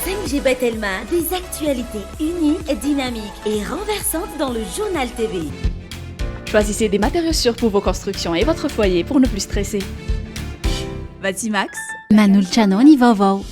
5G by Telma, des actualités uniques, dynamiques et renversantes dans le Journal TV. Choisissez des matériaux sûrs pour vos constructions et votre foyer pour ne plus stresser. Batimax. Manolotra anao ny vaovao.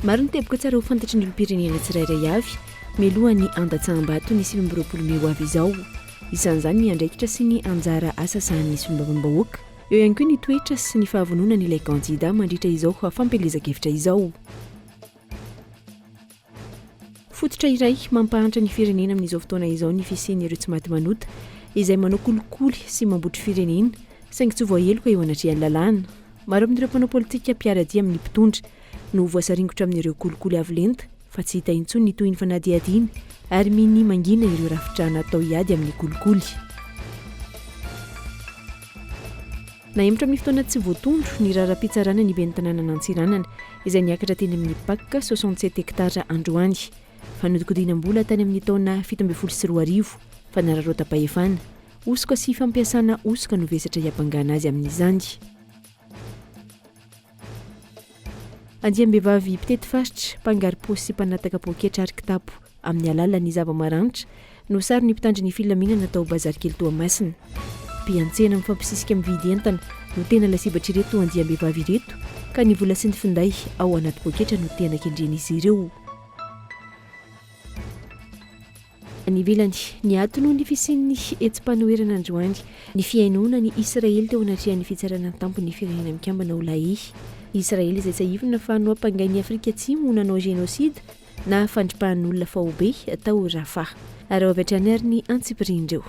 Maro ny teboka tsara ho fantatry ny olom-pirenena tsirairay avy mialohan'ny handatsaham-bato ny 29 mey ho avy izao. Isan'izany ny andraikitra sy ny anjara asa sahanin'ny solombavambahoaka. Eo ihany koa ny toetra sy ny fahavononan'ilay kandida mandritra izao fampielezan-kevitra izao. Fototra iray mampahantra ny firenena amin'izao fotoana izao ny fisian'ireo tsy maty manota izay manao kolikoly sy mambotry firenena saingy tsy voaheloka eo anatrehan'ny lalàna. Maro amin'ireo mpanao politika mpiara-dia amin'ny mpitondra no voasaringotra amin'ireo kolikoly avo lenta fa tsy hita intsony ny tohin'ny fanadihadiana ary minia mangina ireo rafitra natao hiady amin'ny kolikoly. Nahemotra amin'ny fotoana tsy voatondro ny raharaham-pitsarana ny ben'ny tanànan'Antsiranana izay niakatra teny amin'ny Pac 67 hectares androany. Fanodikodinam-bola tany amin'ny taona 2017, fanararaotam-pahefana, hosoka sy fampiasana hosoka no vesatra hiampangana azy amin'izany. Andiam-behivavy mpitety faritra, mpangaro-paosy sy mpanataka poketra ary kitapo amin'ny alalan'ny zava-maranitra no saron'ny mpitandro ny filaminana tao Bazary Kely Toamasina. Mpiantsena mifampisisika mividy entana no tena lasibatr'ireto andiam-behivavy ireto ka ny vola sy ny finday ao anaty poketra no tena kendren'izy ireo. Any ivelany, niato noho ny fisian'ny hetsi-panoherana androany ny fihainoana an'i Israely teo anatrehan'ny Fitsarana an-tampon'ny Firenena Mikambana ao La Haye. Israely izay tsiahivina fa nohampangain'i Afrika Atsimo ho nanao génocide na fandripahan'olona faobe tao Rafah. Araho avy hatrany ary ny antsipirian'ireo.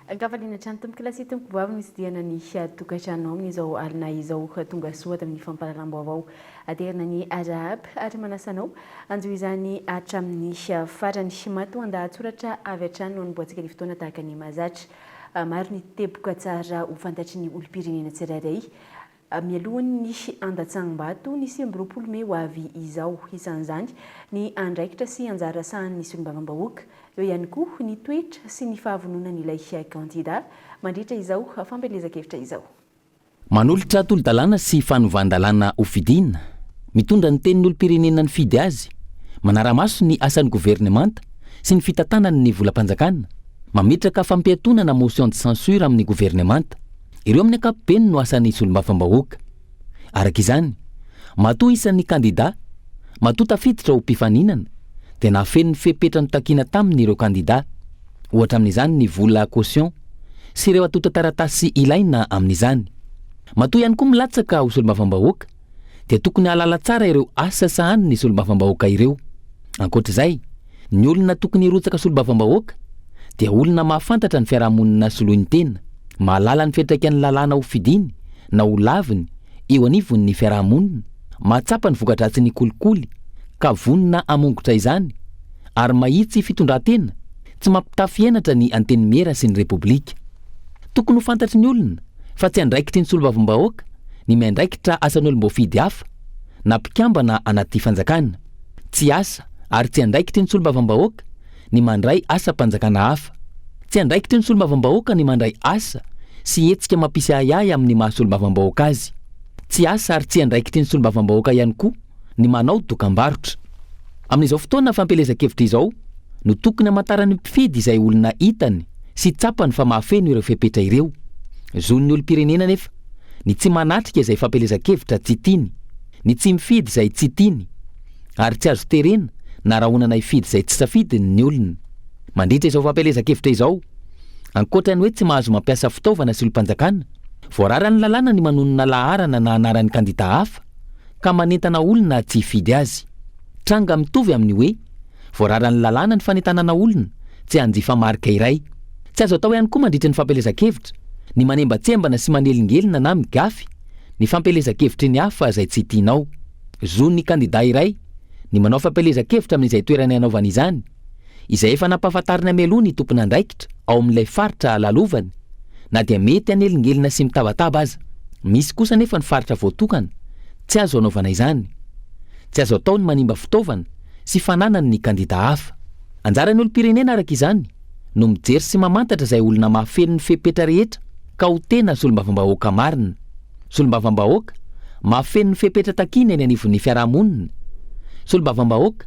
Ankafaliana hatrany tompoko lahy sy tompoko vavy ny nitsidihana ny tokantranonao amin'izao alina izao. Tonga soa ato amin'ny fampahalalam-baovao aterina ny arahaba ary manasa anao hanjohy izany hatramin'ny farany. Matoan-dahatsoratra avy hatrany no hanombohantsika ny fotoana tahaka ny mahazatra. Maro ny teboka tsara ho fantatry ny olom-pirenena tsirairay mialohan'ny handatsaham-bato ny 29 mey ho avy izao. Isan'izany ny andraikitra sy anjara sahanin'ny solombavambahoaka. Eo ihany koa ny toetra sy ny fahavononan'ilay kandida mandritra izao fampielezan-kevitra izao. Manolotra tolo-dalàna sy fanovan-dalàna hofidiana, mitondra ny tenin'ny olom-pirenena nifidy azy, manara-maso ny asan'ny governemanta sy ny fitantanany ny volam-panjakana, mametraka fampiatoana na motion de censure amin'ny governemanta. Ireo amin'ny ankapobeny no asan'ny solombavambahoaka. Araka izany, matoa isan'ny kandida, matoa tafiditra ho mpifaninana, dia nahafeno ny fepetra notakiana taminy ireo kandida. Ohatra amin'izany ny vola caution sy ireo antontan-taratasy ilaina amin'izany. Matoa ihany koa milatsaka ho solombavambahoaka, dia tokony hahalala tsara ireo asa sahanin'ny solombavambahoaka ireo. Ankoatra izay, ny olona tokony hirotsaka solombavambahoaka dia olona mahafantatra ny fiarahamonina soloiny tena, mahalala ny fiantraikan'ny lalàna ho fidiny na ho laviny eo anivon'ny fiarahamonina, mahatsapa ny voka-dratsin'ny kolikoly ka vonona hamongotra izany, ary mahitsy fitondran-tena, tsy mampitafy henatra ny Antenimiera sy ny Repoblika. Tokony ho fantatry ny olona fa tsy andraikitry ny solombavambahoaka ny miandraikitra asan'olom-boafidy hafa na mpikambana anaty fanjakana. Tsy asa ary tsy andraikitry ny solombavambahoaka ny mandray asam-panjakana hafa. Tsy andraikitry ny solombavambahoaka ny mandray asa sy hetsika mampisy ahiahy amin'ny maha solombavambahoaka azy. Tsy asa ary tsy andraikitry ny solombavambahoaka ihany koa ny manao dokambarotra. Amin'izao fotoana fampielezan-kevitra izao no tokony hamantaran'ny mpifidy izay olona hitany sy tsapany fa mahafeno ireo fepetra ireo. Zon'ny olom-pirenena anefa ny tsy manatrika izay fampielezan-kevitra tsy tiany, ny tsy mifidy izay tsy tiany, ary tsy azo terena na rahonana hifidy izay tsy safidiny ny olona. Mandritra izao fampielezan-kevitra izao, ankoatra ny hoe tsy mahazo mampiasa fitaovana sy olom-panjakana, voararan'ny lalàna ny manonona laharana na anaran'ny kandida hafa ka manentana olona tsy hifidy azy. Tranga mitovy amin'ny hoe voararan'ny lalàna ny fanentanana olona tsy hanjifa marika iray. Tsy azo atao ihany koa mandritra ny fampielezan-kevitra ny manembantsembana sy manelingelina na migafy ny fampielezan-kevitry ny hafa izay tsy tianao. Zon'ny kandida iray. ny manao fampielezan-kevitra amin'izay toerana hanaovana izany, izay efa nampahafantarina mialoha ny tompon'andraikitra ao amin'ilay faritra lalovany, na dia mety hanelingelina sy mitabataba aza. Misy kosa anefa ny faritra voatokana tsy azo anaovana izany. Tsy azo atao ny manimba fitaovana sy fananan'ny kandida hafa. Anjaran'ny olom-pirenena araka izany no mijery sy mamantatra izay olona mahafeno ny fepetra rehetra ka ho tena solombavambahoaka marina. Solombavambahoaka mahafeno ny fepetra takiana eny anivon'ny fiarahamonina. Solombavambahoaka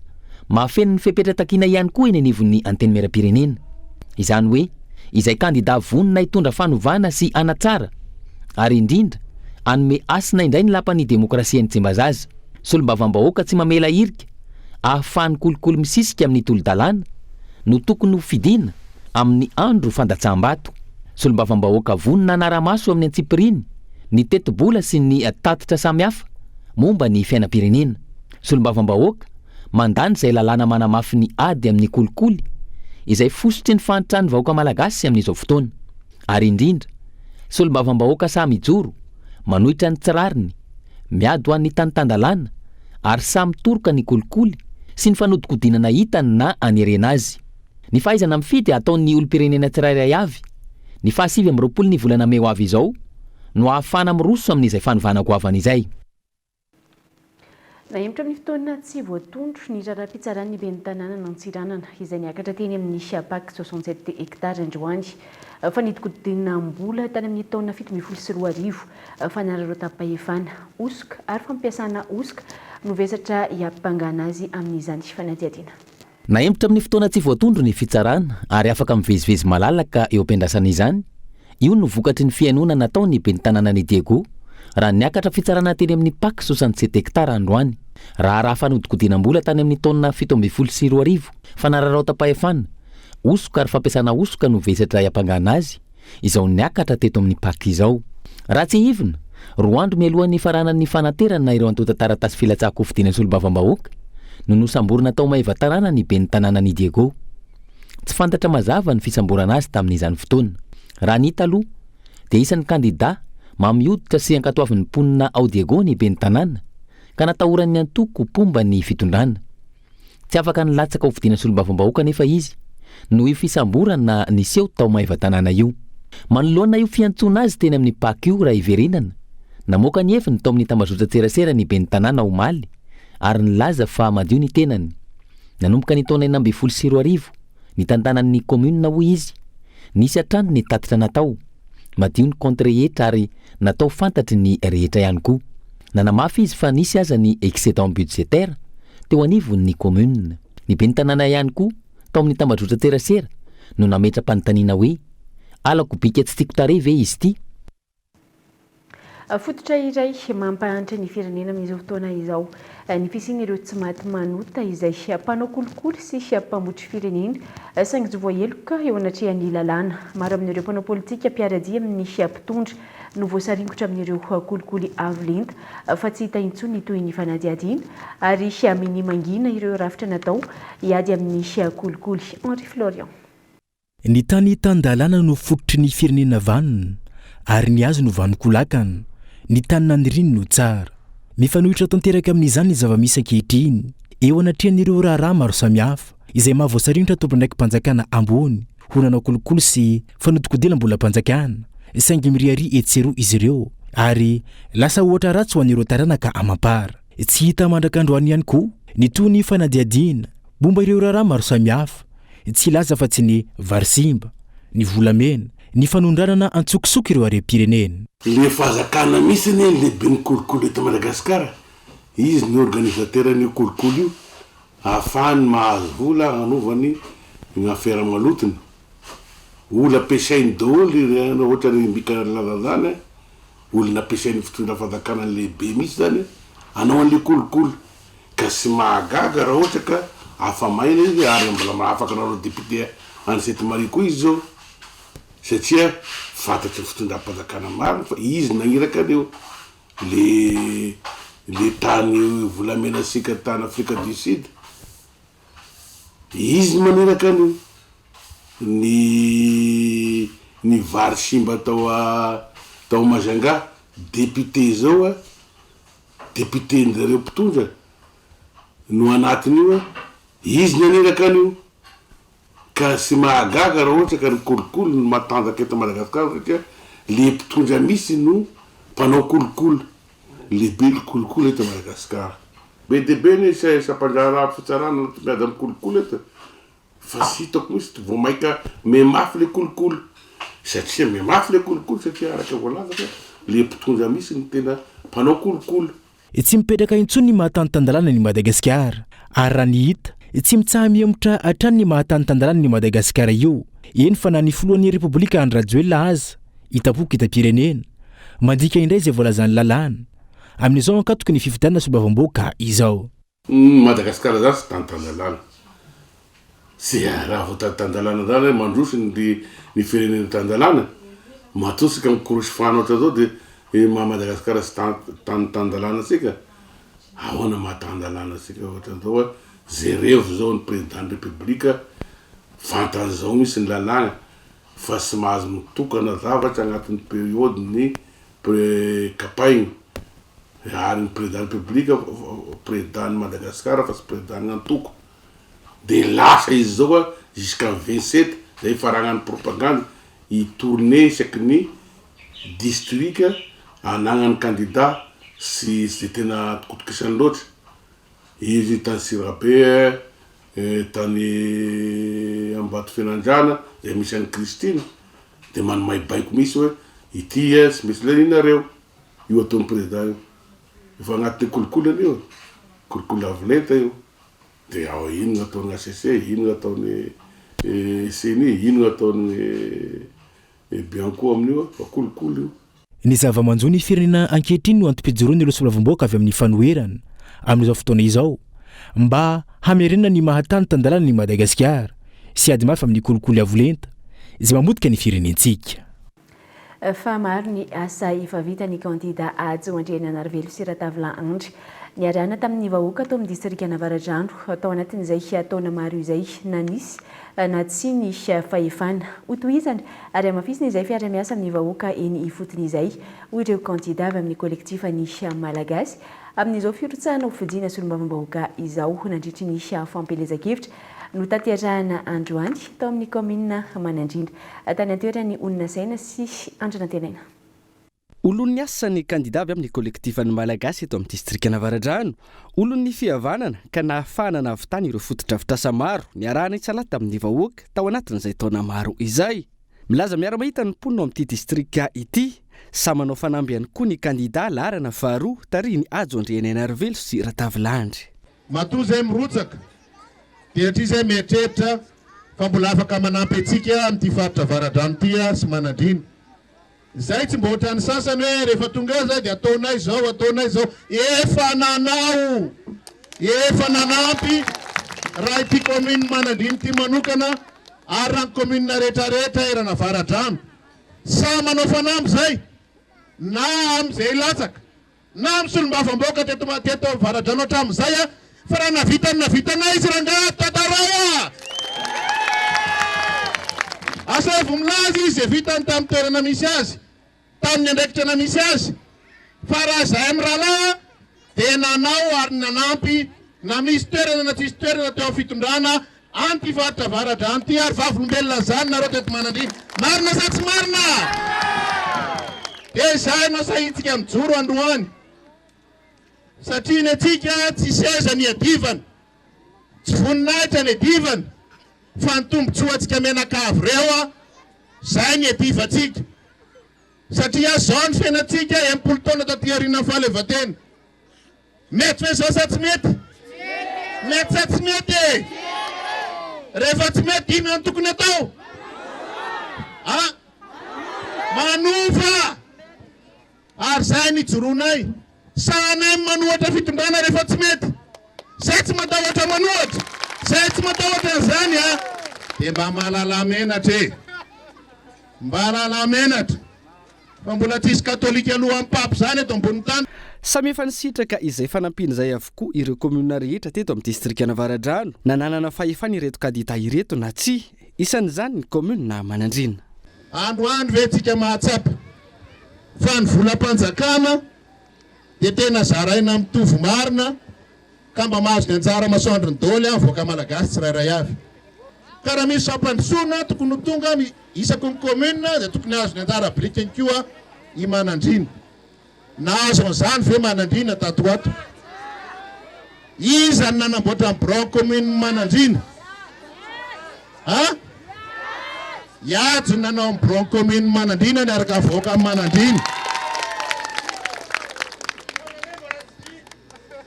mahafeno ny fepetra takiana ihany koa eny anivon'ny Antenimierampirenena. Izany hoe izay kandida vonona hitondra fanovana sy hanatsara ary indrindra hanome hasina indray ny lapan'ny demokrasia eny Tsimbazaza. Solombavambahoaka tsy mamela hirika ahafahan'ny kolikoly misisika amin'ny tolo-dalàna no tokony ho fidiana amin'ny andro fandatsaham-bato. Solombavambahoaka vonona hanara-maso amin'ny antsipiriany ny tetibola sy ny tatitra samihafa momba ny fiainam-pirenena. Solombavambahoaka mandany izay lalàna manamafy ny ady amin'ny kolikoly izay fositry ny fahantran'ny vahoaka malagasy amin'izao fotoana. Ary indrindra, solombavambahoaka sahy mijoro, manohitra ny tsy rariny, miady ho an'ny tany tan-dalàna ary sahy mitoroka ny kolikoly sy ny fanodikodinana hitany na anerena azy. Ny fahaizana mifidy ataon'ny olom-pirenena tsirairay avy, ny faha 29 ny volana mey ho avy izao no ahafahana miroso amin'izay fanovana goavana izay. Nahemotra amin'ny fotoana tsy voatondro ny raharaham-pitsaran'ny ben'ny tanànan'Antsiranana izay niakatra teny amin'ny Pac 67 hectares androany. Fanidinkodinam-bola tany amin'ny taona 2017, fanararaotam-pahefana, hosoka ary fampiasana hosoka no vesatra hiampangana azy amin'izany fanadihadiana. Nahemotra amin'ny fotoana tsy voatondro ny fitsarana ary afaka mivezivezy malalaka eo am-piandrasana izany. Io no vokatry ny fihainoana nataon'ny ben'ny tanànan'i Diego raha niakatra fitsarana teny amin'ny Pac 67 hectares androany. Raharaha fanodikodinam-bola tany amin'ny taona 2017, fanararaotam-pahefana, hosoka ary fampiasana hosoka no vesatra hiampangana azy. izao niakatra teto amin'ny Pac izao. Raha tsiahivina, roa andro mialohan'ny hifaranan'ny fanaterana ireo antontan-taratasy filatsahan-kofidina solombavambahoaka no nosamborina tao Maevatanàna ny ben'ny tanànan'i Diego. Tsy fantatra mazava ny fisamborana azy tamin'izany fotoana. Raha ny hita aloha dia isan'ny kandidà mamy hoditra sy ankatoavin'ny mponina ao Diego ny ben'ny tanàna ka natahoran'ny antoko mpomba ny fitondrana. Tsy afaka nilatsaka ho fidiana solombavambahoaka anefa izy noho io fisamborana niseho tao Maevatanàna io. Manoloana io fiantsoana azy teny amin'ny Pac io raha hiverenana, namoaka ny heviny tao amin'ny tambazotran-tserasera ny ben'ny tanàna omaly ary nilaza fa madio ny tenany. Nanomboka ny taona 2016 nitantanany ny kaominina hoy izy, nisy hatrany ny tatitra natao. Madio ny kaonty rehetra ary natao fantatry ny rehetra ihany koa. Nanamafy izy fa nisy aza ny excédent budgétaire teo anivon'ny commune. Ny ben'ny tanàna ihany koa tao amin'ny tambajotran-tserasera no nametra-panontaniana hoe, Halako bika tsy tiako tarehy ve izy ity? Fototra iray mampahantra ny firenena amin'izao fotoana izao ny fisian'ireo tsy maty manota izay mpanao kolikoly sy mpambotry firenena saingy tsy voaheloka eo anatrehan'ny lalàna. Maro amin'ireo mpanao politika mpiara-dia amin'ny mpitondra no voasaringotra amin'ireo kolikoly avo lenta fa tsy hita intsony ny tohin'ny fanadihadiana ary minia mangina ireo rafitra natao hiady amin'ny kolikoly. Henri Florian. Ny tany tan-dalàna no fototry ny firenena vanona, ary ny hazo no vanon-kolakana, ny tany naniriany no tsara. Mifanohitra tanteraka amin'izany ny zava-misy ankehitriny, eo anatrehan'ireo raharaha maro samihafa, izay mahavoasaringotra tompon'andraiki-panjakana ambony ho nanao kolikoly sy fanodikodinam-bolam-panjakana, saingy miriaria etsy sy eroa izy ireo, ary lasa ohatra ratsy ho an'ireo taranaka amam-para. Tsy hita mandrak'androany ihany koa ny tohin'ny fanadihadiana momba ireo raharaha maro samihafa, Tsy hilaza afa-tsy ny vary simba, ny volamena, ny fanondranana antsokosoko ireo harem-pirenena. Le fazakana mihitsy anie ny lehiben'ny kolikoly eto Madagascar, izy no organisateur an'io kolikoly io, ahafahany mahazo vola hanaovany ny affaire malotony, olona ampiasainy daholo ireny ohatra ny Mbika Lalana zany, olona ampiasain'ny fitondra fanjakana lehibe mihitsy zany hanao an'le kolikoly. Ka tsy mahagaga raha ohatra ka afa-maina izy ary mbola afaka nanao député any Sainte Marie koa izy zao satria fantatry ny fitondram-panjakana marina fa izy nagniraka an'io le le tany volamena sika tany Afrika du Sud izy no maniraka an'io ny ny vary simba tao tao Majunga député zao a Député-njareo mpitondra? no anatin'io, izy naniraka an'io. Ka tsy mahagaga raha ohatra ka ny kolikoly no matanjaka eto Madagascar satria le mpitondra misy no mpanao kolikoly, lehibe ny kolikoly eto Madagascar. Be dia be ny sampandraharaha fitsarana no miady amin'ny kolikoly eto fa tsy hitako mihitsy vao maika mihamafy le kolikoly satria mihamafy le kolikoly satria araka voalaza fa le mpitondra misy no tena mpanao kolikoly. Tsy mipetraka intsony ny maha tany tan-dalàna an'i Madagasikara. Ary raha ny hita, tsy mitsaha-mihemotra hatrany ny maha tany tan-dalàna an'i Madagasikara io. Eny fa na ny filohan'ny Repoblika Andry Rajoelina aza, hitam-poko hitam-pirenena, mandika indray izay voalazan'ny lalàna. Amin'izao ankatoky ny fifidianana solombavambahoaka izao. Madagasikara zany tsy tany tan-dalàna. Tsy raha vao tany tan-dalàna zany hoe mandroso ny ny firenena tan-dalàna, matosika mikorosy fahana ohatran'izao de maha Madagasikara tsy tany tany tan-dalàna antsika? Ahoana maha tan-dalàna antsika ohatran'izao hoe jerevo zao ny président ny république fantany zao mihitsy ny lalàna fa tsy mahazo mitokana zavatra agnatin'ny période ny Pre campagne ary ny président république président ny Madagascar fa tsy président ny antoko de lasa izy zao a jusqu'à 27 zay hifaragnan'ny propagande hi tourner isaky ny district anagnan'ny candidat sy tsy de tena atokotokisany loatra izy tany Sirabe tany Ambatofenandrana zay misy an'i Christine de manomay baiko mihitsy hoe ity eh tsy mety laninareo, io ataon'ny président io, efa agnatin'ny kolikoly anie io e, kolikoly avo lenta io, de ao inona ataon'ny HCC, inona ataon'ny ceni, inona ataon'ny Bianco amin'io fa kolikoly io. Ny zava-manjo ny firenena ankehitriny no antom-pijoroan'ireo solombavambahoaka avy amin'ny fanoherana amin'izao fotoana izao mba hamerenana ny maha tany tan-dalàna an'i Madagasikara sy ady mafy amin'ny kolikoly avo lenta izay mamotika ny firenentsika. Fa maro ny asa efa vitan'ny kandida Hajo Andriananarivelo sy Ratavila Andry niarahana tamin'ny vahoaka tao amin'ny distrikan'Avaradrano tao anatin'izay taona maro izay na nisy na tsia ny fahefana. Hotohizana ary hamafisina izay fiara-miasa amin'ny vahoaka eny ifotony izay, hoy ireo kandida avy amin'ny kolektifan'ny Malagasy amin'izao firotsahana ho fidiana solombavambahoaka izao nandritry ny fampielezan-kevitra notanterahana androany tao amin'ny kaominina Manandriana tany an-toeran'ny Onona Saina sy Andry Nantenaina. Olon'ny asa ny kandida avy amin'ny kolektifan'ny Malagasy eto amin'ny distrikan'Avaradrano. Olon'ny fihavanana ka nahafahana nahavitana ireo fotodrafitrasa maro niarahana nisalahy tamin'ny vahoaka tao anatin'izay taona maro izay. Milaza miara-mahita ny mponina ao amin'ity distrika ity. Samy manao fanamby ihany koa ny kandida laharana faharoa tarihin'i Hajo Andrianainarivelo sy Ratavilandry. Matoa izay mirotsaka dia satria izay mieritreritra fa mbola afaka manampy antsika amin'ity faritra Avaradrano ity sy Manandriana. Izay tsy mba ohatran'ny sasany hoe rehefa tonga eo zay dia ataonay izao, ataonay izao. Efa nanao, efa nanampy raha ity commune Manandriana ity manokana ary raha ny commune rehetra rehetra eran'Avaradrano. Samy manao fanamby izay na amin'izay hilatsaka. Na amin'ny solombavambahoaka teto teto Avaradrano hatramin'izay a! Fa raha navita ny navitanay izy rangahy tantarao a! Asaivo milaza izy izay vitany tamin'ny toerana misy azy, tamin'ny andraikitra namisy azy. Fa raha izahay mirahalahy dia nanao ary nanampy na misy toerana na tsisy toerana teo amin'ny fitondrana An'ity faritra Avaradrano ity ary vavolombelona an'izany nareo teto Manandriana. Marina sa tsy marina? Dia izay no sahintsika mijoro androany satria ny antsika tsy seza ny iadivana, tsy voninahitra ny iadivana fa ny tombotsoantsika mianakavy ireo izay ny iadivantsika satria izao ny fiainantsika 60 taona taty aorianan'ny fahaleovantena. Mety ve zao sa tsy mety? Mety sa tsy mety e? Rehefa tsy mety inona no tokony atao? A? Manova! Ary zay ny ijoroanay. Sahanay ny manohatra fitondrana rehefa tsy mety. Zay tsy matahotra manohatra. Zay tsy matahotra an'izany a! Dia mba mahalala menatra e! Mba mahalala menatra. Fa mbola tsisy katolika alohan'ny pape zany eto ambony tany. Samy efa nisitraka izay fanampiana izay avokoa ireo kaominina rehetra teto amin'ny distrikan'Avaradrano, na nanana fahefana ireto kandida ireto na tsia. Isan'izany ny kaominina Manandriana. Androany ve tsika mahatsapa fa ny volam-panjakana dia tena zaraina mitovy marina? Ka mba mahazo ny anjara masoandrony daholo an vahoaka malagasy tsirairay avy. Ka raha misy fampandrosoana tokony ho tonga isaky ny commune dia tokony hahazo ny anjara birikiny koa i Manandriana. Nahazo an'izany ve Manandriana tato ho ato? Iza no nanamboatra ny birao commune Manandriana? A? I Hajo no nanao ny birao commune Manandriana niaraka amin'ny vahoakan'i Manandriana.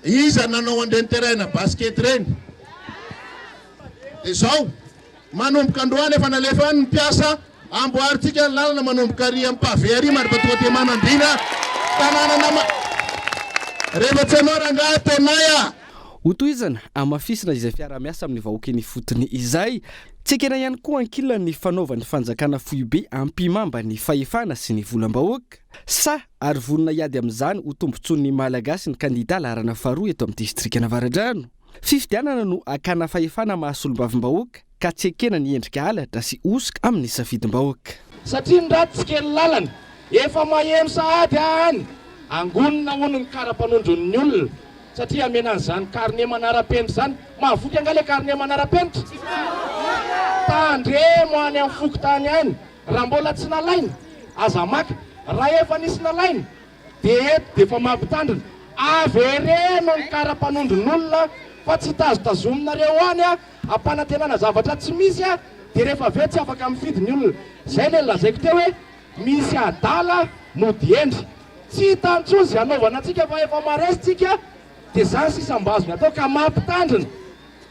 Iza no nanao an'ireny terrain-na basket ireny? Dia izao, manomboka androany efa nalefa any ny mpiasa, amboarintsika ny lalana manomboka ary amin'ny pavé ary mandra-pa tonga aty Manandriana, tanàna nama. Rehefa tsy anao rangahy ataonay a! Hotohizana hamafisina izay fiaraha-miasa amin'ny vahoaka eny ifotony izay. Tsy ekena ihany koa ankilany ny fanaovan'ny fanjakana foibe ampihimamba ny fahefana sy ny volam-bahoaka. Sahy ary vonona hiady amin'izany ho tombontsoan'ny Malagasy ny kandida laharana faharoa eto amin'ny distrikan'Avaradrano. Fifidianana no hakana fahefana maha solombavambahoaka ka tsy ekena ny endrika halatra sy hosoka amin'ny safidim-bahoaka. Satria ny ratsy tsy kely lalana. Efa maheno sahady aho any, angonina hono ny kara-panondron'ny olona, satria hamena an'izany carnet manara-penitra izany. Mahavoky angaha ilay carnet manara-penitra? Tandremo any amin'ny fokontany any, raha mbola tsy nalaina, aza maka. Raha efa nisy nalaina, Dia eto dia efa mampitandrina, avereno ny kara-panondron'olona fa tsy tazotazominareo any ampanantenana zavatra tsy misy dia rehefa avy eo tsy afaka mifidy ny olona. Izay ilay nolazaiko teo hoe misy adala mody hendry. Tsy hita intsony izay hanaovana antsika fa efa maresy tsika dia izany sisa mba azony atao ka mampitandrina.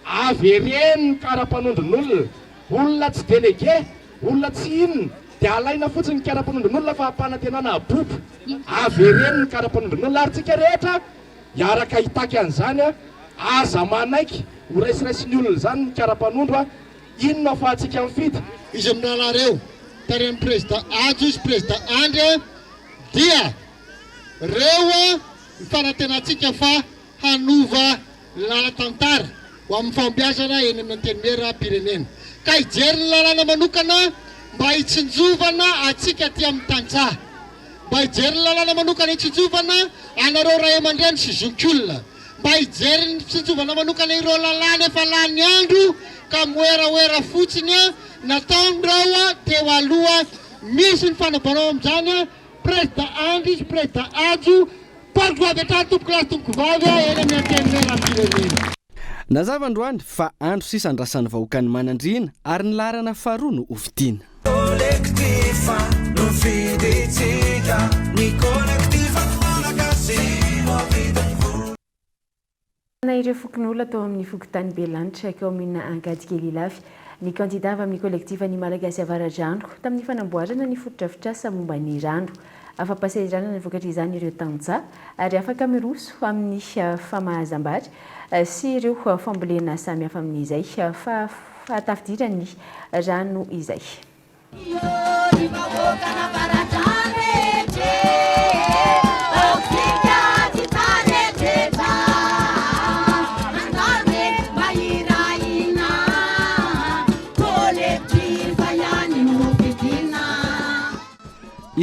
Avereno ny kara-panondron'olona. Olona tsy délégué, olona tsy inona, dia alaina fotsiny ny kara-panondron'olona fa ampanantenana habobo. Avereno ny kara-panondron'olona ary tsika rehetra hiaraka hitaky an'izany a! Aza manaiky ho raisiraisin'ny olona izany ny kara-panondro a! Inona afahantsika mifidy? Izy mirahalahy reo, tarihan'ny Prezida Hajo sy Prezida Andry a, dia reo ny fanantenantsika fa hanova lalan-tantara ho amin'ny fahombiazana eny amin'ny Antenimieram-pirenena, ka hijery ny lalàna manokana mba hitsinjovana antsika aty amin'ny tantsaha, mba hijery ny lalàna manokana hitsinjovana anareo ray aman-dreny sy zokiolona, mba hijery ny fitsinjovana manokana ireo lalàna efa lany andro ka moeraoera fotsiny nataon'ireo teo aloha. Misy ny fanambarao amin'izany, Prezida Andry sy Prezida Hajo. Porofo avy hatrany tompokolahy sy tompokovavy a, eny amin'ny Antenimierampirenena. Nazava androany fa andro sisa andrasan'ny vahoakan'i Manandriana ary ny laharana faharoa no hofidiana. Kolektifa no fidintsika, ny kolektifan'ny Malagasy no vidin'ny vola. Nahitana ireo fokonolona tao amin'ny fokontany Belanitra, kaominina Ankadikely Ilafy, ny kandida avy amin'ny kolektifan'ny Malagasy Avaradrano, tamin'ny fanamboarana ny fotodrafitrasa momba ny rano. Afa-pahasahiranana vokatr'izany ireo tantsaha ary afaka miroso amin'ny famahazam-bary sy ireo fambolena samihafa amin'izay fahatafidiran'ny rano izay.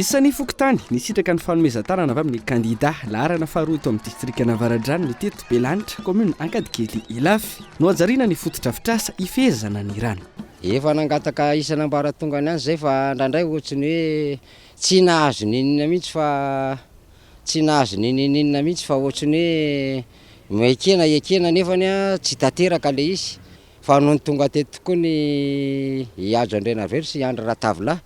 Isan'ny fokontany nisitraka ny fanomezan-tanana avy amin'ny kandida laharana faharoa eto amin'ny distrikan'Avaradrano ny teto Belanitra, kaominina Ankadikely Ilafy. Nohajariana ny fotodrafitrasa hifehezana ny rano. Efa nangataka isan'ambaratongany any zay fa ndraindray ohatry ny hoe tsy nahazo n'inona mihitsy fa tsy nahazo n'inon'inona mihitsy fa ohatry ny hoe ekena ekena nefany an tsy tanteraka le izy fa nony tonga teto tokoa ny i Hajo Andrianarivelo sy i Andry Ratavilahy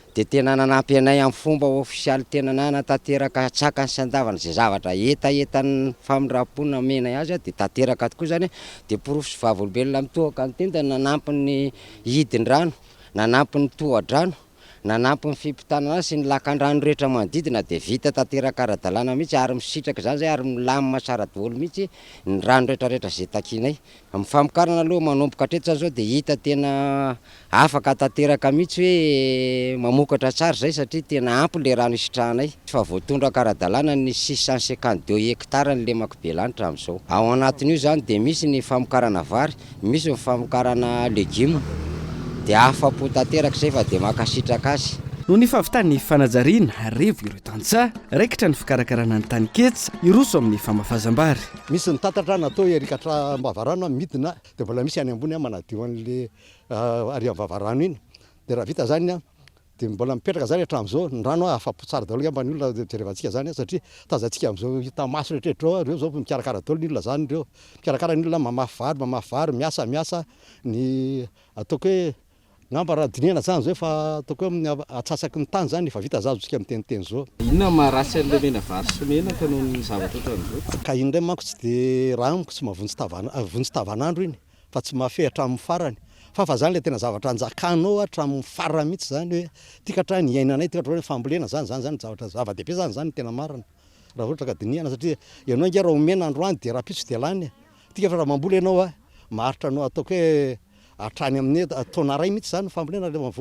dia tena nanampy anay amin'ny fomba ofisialy tena nanatanteraka antsakany sy andavany izay zavatra hetahetan'ny famindram-po nomenay azy dia tanteraka tokoa izany dia porofo sy vavolombelona mitohaka ny tendany nanampy ny hidin-drano, nanampy ny toha-drano, nanampy ny fimpitana sy ny lakan-drano rehetra manodidina dia vita tanteraka ara-dalàna mihitsy ary misitraka izany izay ary milamina tsara daholo mihitsy ny rano rehetra rehetra izay takianay. Amin'ny famokarana aloha manomboka hatreto izany izao dia hita tena afaka tanteraka mihitsy hoe mamokatra tsara izay satria tena ampy ilay rano isitrahanay. Fa voatondraka ara-dalàna ny 652 hectares ny lemak'i Belanitra amin'izao. Ao anatin'io izany dia misy ny famokarana vary, misy ny famokarana legioma. Dia afa-po tanteraka izay fa dia mankasitraka azy. Noho ny fahavitan'ny fanajariana, revo ireo tantsaha. Raikitra ny fikarakarana ny taninketsa, hiroso amin'ny famafazam-bary. Misy ny tatatra natao ery ka hatraMbavarano midina dia mbola misy any ambony manadio an'le ary amin'ny vavarano iny. Dia raha vita izany dia mbola mipetraka izany hatramin'izao ny rano afa-po tsara daholo angamba ny olona jerevantsika izany satria tazantsika amin'izao hita maso rehetra rehetra izao ireo izao mikarakara daholo ny olona izany ireo. Mikarakara ny olona mamafy vary mamafy vary, miasa miasa ny ataoko hoe Angamba raha dinihana zany zao efa ataoko hoe amin'ny atsasaky ny tany zany efa vita za azontsika miteniteny zao. Inona no maharatsy an'ilay mena vary sy menaka noho ny zavatra ohatran'izao? Ka iny indray manko tsy dia raha amiko tsy mahavonjy tavana vonjy tavanandro iny fa tsy mahafehy hatramin'ny farany fa fa zany ilay tena zavatra anjakanao hatramin'ny farany mihitsy zany hoe ity ka hatrany iainanay ity ka hatrany fambolena zany zany zany zavatra zava-dehibe zany zany no tena marina raha ohatra ka dinihana satria ianao ange raha omena androany dia rahampitso dia lany e ity ka fa raha mamboly ianao a maharitra anao ataoko hoe Hatrany amin'ny taona iray mihitsy izany ny fambolena raha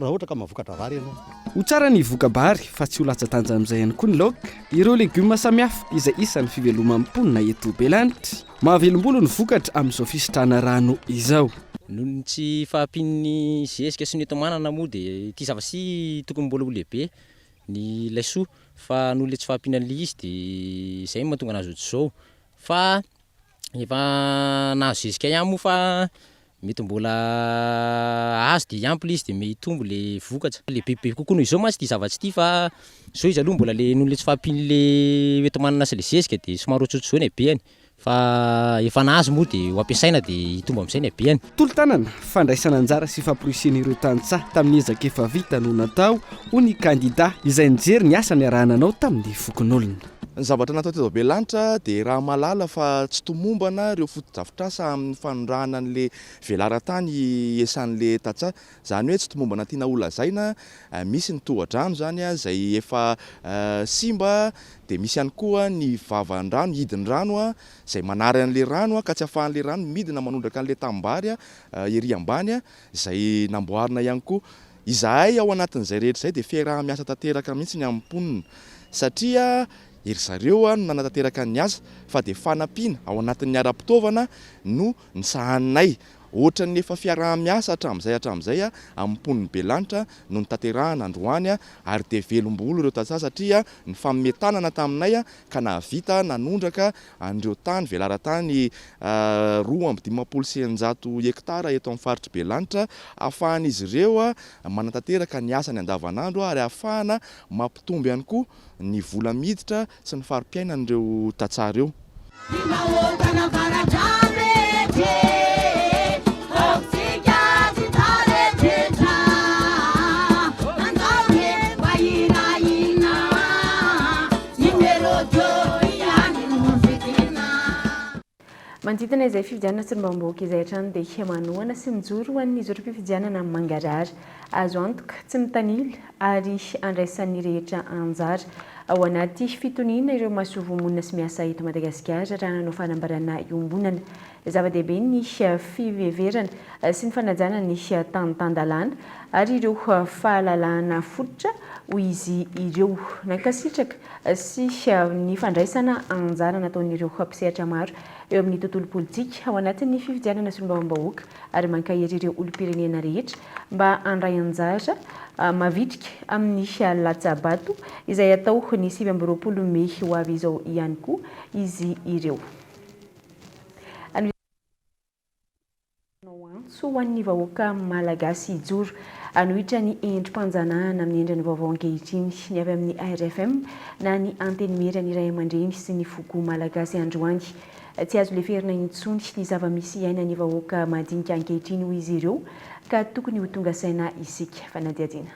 ohatra ka mahavokatra vary ianao. Ho tsara ny voka-bary fa tsy ho latsa-danja amin'izay ihany koa ny laoka, ireo legioma samihafa izay isan'ny fiveloman'ny mponina eto Belanitra. Mahavelom-bolo ny vokatra amin'izao fisitrahana rano izao. Noho ny tsy fahampian'ny zezika sy ny enti-manana moa dia ity zava-tsy tokony mbola ho lehibe ny laisoa fa noho ilay tsy fahampianan'ilay izy dia izay no mahatonga anazy ohatr'izao fa Efa nahazo zezika ihany moa fa mety mbola azo de hiampy le izy de mitombo le vokatra. Le bebe kokoa noho izao mantsy ity zavatsy ity fa zao izy aloha mbola le noho le tsy fahampian'le hoenti-manana sy le zezika de somary ohatrohatr'izao ny habehany fa efa nahazo moa de ho ampiasaina de hitombo am'zay ny habehany. Tolo-tanana, fandraisana anjara sy famporisihan'ireo tantsaha tamin'ny ezaka efa vita no natao, hoy ny kandida izay nijery ny asa niaraha-nanao tamin'ny fokonolona. Ny zavatra natao teto Belanitra dia raha mahalala fa tsy tomombana ireo fotodrafitrasa amin'ny fanondrahana an'ilay velaran-tany iasan'ilay tantsaha. Izany hoe tsy tomombana tiana ho lazaina, misy ny tohadrano izany izay efa simba dia misy ihany koa ny vavan-drano, hidin-drano izay manary an'ilay rano ka tsy ahafahan'ilay rano midina manondraka an'ilay tanimbary ery ambany izay namboarina ihany koa. Izahay ao anatin'izay rehetra izay dia fiaraha-miasa tanteraka mihitsy ny amin'ny mponina satria ery zareo no nanatanteraka ny asa fa dia fanampiana ao anatin'ny ara-pitaovana no nisahaninay. Ohatran'ny efa fiaraha-miasa hatramin'izay hatramin'izay amin'ny mponin'i Belanitra no notanterahana androany ary dia velom-bolo ireo tantsaha satria nifanome tanana taminay ka nahavita nanondraka an'ireo tany, velaran-tany 652 hektara eto amin'ny faritr'i Belanitra, ahafahan'izy ireo manatanteraka ny asany andavanandro ary ahafahana mampitombo ihany koa ny vola miditra sy ny fari-piainan'ireo tantsaha ireo. Manodidina izay fifidianana solombavambahoaka izay hatrany dia manohana sy mijoro ho an'ny zotram-pifidianana mangarahara, azo antoka, tsy mitanila ary andraisan'ny rehetra anjara. Ao anaty fitoniana ireo masoivoho monina sy miasa eto Madagasikara raha nanao fanambarana iombonana. Zava-dehibe ny fiheverana sy ny fanajana ny tany tan-dalàna ary ireo fahalalahana fototra, hoy izy ireo. Nankasitraka sy ny fandraisana anjara nataon'ireo mpisehatra maro eo amin'ny tontolo politika ao anatin'ny fifidianana solombavambahoaka ary mankahery ireo olom-pirenena rehetra mba handray anjara mavitrika amin'ny latsa-bato izay hatao ny 29 mey ho avy izao ihany koa izy ireo. Manao antso ho an'ny vahoaka malagasy hijoro hanohitra ny endri-panjanahana amin'ny endriny vaovao ankehitriny ny avy amin'ny ARFM na ny Antenimieran'ny Ray aman-dreny sy ny foko malagasy androany. Tsy azo leferina intsony ny zava-misy iainan'ny vahoaka madinika ankehitriny hoy izy ireo ka tokony ho tonga saina isika. Fanadihadiana.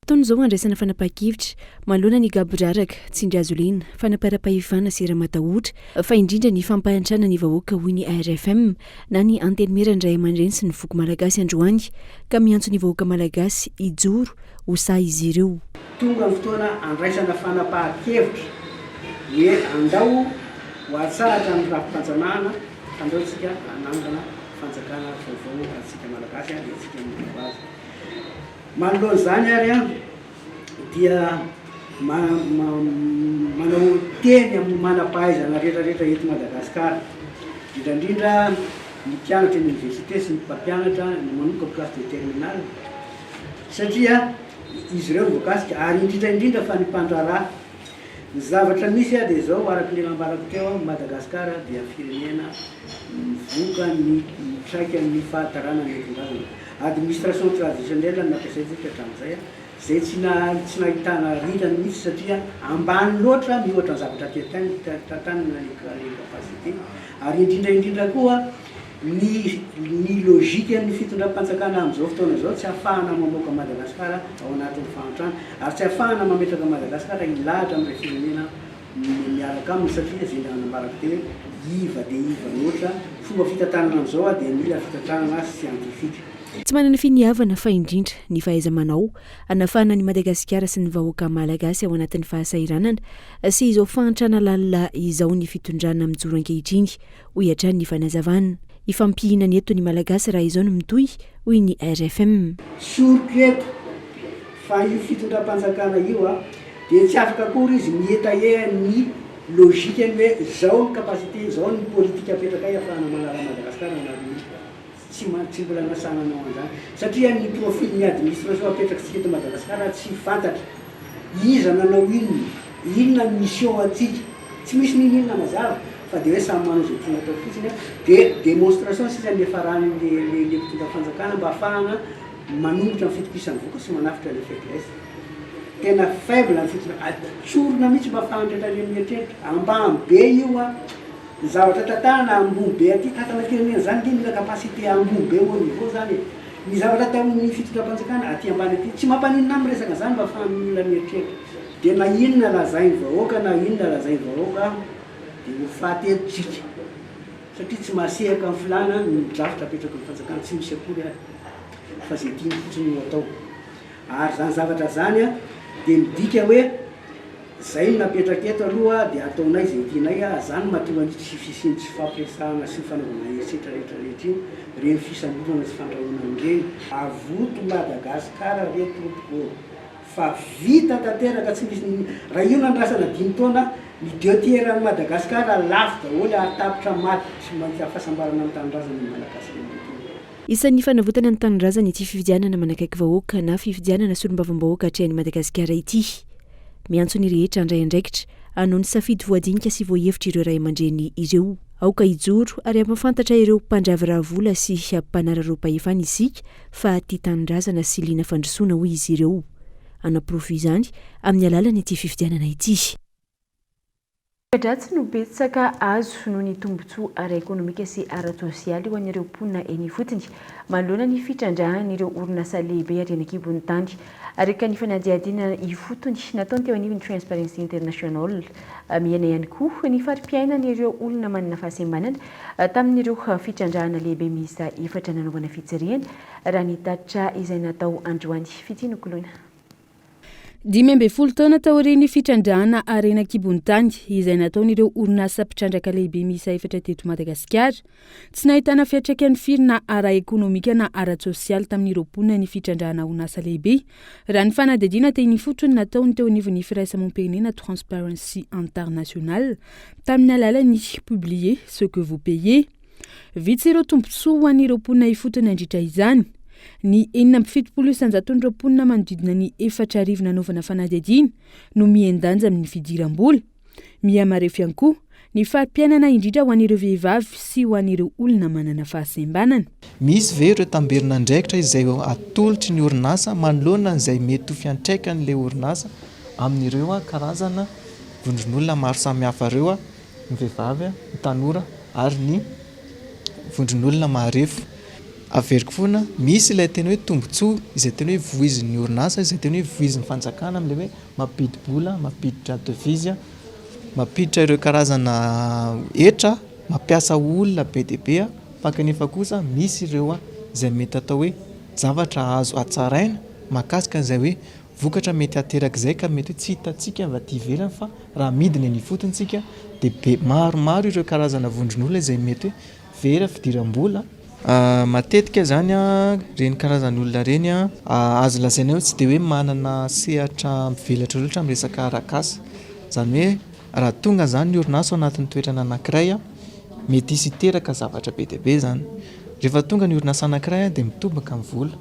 Fotoana izao handraisana fanapahan-kevitra manoloana ny gaboraraka, tsindry hazo lena, fanaparam-pahefana sy ramatahora, fa indrindra ny fampahantrana ny vahoaka hoy ny ARFM na ny Antenimieran'ny Raiamandreny sy ny foko malagasy androany ka miantso ny vahoaka malagasy hijoro ho sahy izy ireo. Tonga ny fotoana handraisana fanapahan-kevitra hoe andao ho atsahatra ny rafi-panjanahana fa andao isika hanangana fanjakana vaovao antsika Malagasy dia antsika no mitombo azy. Manoloana izany ary dia manao teny amin'ny manam-pahaizana rehetra rehetra eto Madagasikara, indrindra indrindra ny mpianatra eny oniversite sy ny mpampianatra ny manomboka amin'ny classe de terminale, satria. Izy ireo no voakasika ary indrindra indrindra fa ny mpandraharaha. Ny zavatra misy dia izao, araka ny nambarako teo, Madagascar dia firenena mivoka ny mitraikan'ny fahatarana nentin-drazana. Administration traditionnelle no nampiasaintsika hatramin'izay, izay tsy tsy nahitana rirany mihitsy satria ambany loatra miohatra ny zavatra tantanina ny capacité ary indrindra indrindra koa Ny ny logique-n'ny fitondram-panjakana amin'izao fotoana izao tsy ahafahana mamoaka Madagasikara ao anatin'ny fahantrana ary tsy ahafahana mametraka Madagasikara hilahatra amin'ireo firenena miaraka aminy satria izay nambarako teo hoe iva dia iva loatra fomba fitantanana amin'izao dia mila fitantanana scientifique. Tsy manana finiavana fa indrindra ny fahaiza-manao hanafahana an'i Madagasikara sy ny vahoaka malagasy ao anatin'ny fahasahiranana sy izao fahantrana lalina izao ny fitondrana mijoro ankehitriny hoy hatrany ny fanazavana. Hifampihinana eto ny Malagasy raha izao no mitohy, hoy ny rfm. Tsoriko eto fa io fitondram-panjakana io a, dia tsy afaka akory izy mi-etayer ny logique-ny hoe zao ny capacité, zao ny politique apetrakay ahafahana manala an'i Madagasikara anatin'ny tsy tsy mbola nasana nanao an'izany satria ny profil ny administration apetrakitsika eto Madagasikara tsy fantatra, iza nanao inona, inona ny mission antsika, tsy misy n'inon'inona mazava fa dia hoe samy manao izay tiany atao fotsiny dia démonstration sisa no niafaran'ny le le mpitondra fanjakana mba ahafahana manongotra ny fitokisan'ny voka sy manafotra le faiblesse. Tena faible ny fitondra, tsorina mihitsy mba ahafahan'ny rehetra le mieritreritra, ambany be io an. Ny zavatra tantanana ambony be aty, tantana firenena zany nge mila capacité ambony be haut niveau zany e. Ny zavatra ataon'ny fitondram-panjakana aty ambany aty, tsy mampaninona ahy miresaka an'zany mba afahan'ny olona mieritreritra. Dia na inona lazain'ny vahoaka na inona lazain'ny vahoaka dia ho faty eto tsika. Satria tsy mahasehaka ny filàna ny drafitra apetraky ny fanjakana, tsy misy akory ary fa zay tiany fotsiny no atao. Ary zany zavatra zany dia midika hoe. Zay no napetraka eto aloha dia ataonay izay tianay a, zany no mahatonga an'io tsy fisian'ny tsy fampiresahana sy fanaovana herisetra rehetra rehetra io, ireny fisamborana sy fandrahonana ireny. Avoto Madagascar re tompoko ô! Fa vita tanteraka tsy misy ny raha io nandrasana dimy taona ny deux tiers an'i Madagascar lafo daholo ary tapitra maty tsy maintsy afasambarana amin'ny tanindrazana ny Malagasy ray manontolo. Isan'ny fanavotana ny tanindrazana ity fifidianana manakaiky vahoaka na fifidianana solombavambahoaka atrehan'i Madagasikara ity. Miantso ny rehetra handray andraikitra hanao ny safidy voadinika sy voahevitra ireo ray aman-dreny ireo. Aoka hijoro ary hampahafantatra ireo mpandravirà vola sy mpanararaom-pahefana isika fa tia tanindrazana sy liana fandrosoana hoy izy ireo. Hanaporofo izany amin'ny alalan'ity fifidianana ity. Voka-dratsy no betsaka azo noho ny tombontsoa ara-ekonomika sy ara-tsosialy ho an'ireo mponina eny ifotony manoloana ny fitrandrahan'ireo orinasa lehibe ary any an-kibon'ny tany. Araka ny fanadihadiana ifotony nataony teo anivon'ny Transparency International, mihena ihany koa ny fari-piainan'ireo olona manana fahasembanana tamin'ireo fitrandrahana lehibe miisa efatra nanaovana fitsirihana, raha ny tatitra izay natao androany. Fitia Nokoloina. 15 taona taorian'ny fitrandrahana harena an-kibon'ny tany izay nataon'ireo orinasa mpitrandraka lehibe miisa efatra teto Madagasikara, tsy nahitana fiantraikany firy na ara-ekonomika na ara-tsosialy tamin'ireo mponina ny fitrandrahana orinasa lehibe, raha ny fanadihadiana teny ifotony nataony teo anivon'ny firaisamoam-pirenena Transparency International tamin'ny alalan'ny Publiez ce que vous payez. Vitsy ireo tombontsoa ho an'ireo mponina ifotony nandritra izany. Ny 76 isan-jaton'ireo mponina manodidina ny 4000 nanaovana fanadihadiana no mihen-danja amin'ny fidiram-bola. Miha-marefo ihany koa ny fari-piainana indrindra ho an'ireo vehivavy sy ho an'ireo olona manana fahasembanana. Misy ve ireo tamberin'andraikitra izay atolotry ny orinasa manoloana an'izay mety ho fiantraikan'ilay orinasa amin'ireo karazana vondron'olona maro samihafa ireo? ny vehivavy, ny tanora ary ny vondron'olona maharefo. Averiko foana, misy ilay tena hoe tombontsoa izay tena hoe voizin'ny orinasa, izay tena hoe voizin'ny fanjakana amin'ilay hoe mampidi-bola, mampiditra devise, mampiditra ireo karazana hetra, mampiasa olona be dia be fa kanefa kosa misy ireo izay mety atao hoe zavatra azo hatsaraina mahakasika an'izay hoe Vokatra mety haterak'izay ka mety hoe tsy hitantsika avy aty ivelany fa raha midina eny ifotony tsika dia be maromaro ireo karazana vondron'olona izay mety hoe very fidiram-bola. Matetika izany ireny karazan'olona ireny azo lazaina hoe tsy dia hoe manana sehatra mivelatra loatra amin'ny resaka arak'asa. Izany hoe raha tonga izany ny orinasa ao anatin'ny toerana anankiray mety hisy hiteraka zavatra be dia be izany. Rehefa tonga ny orinasa anankiray dia mitobaka ny vola.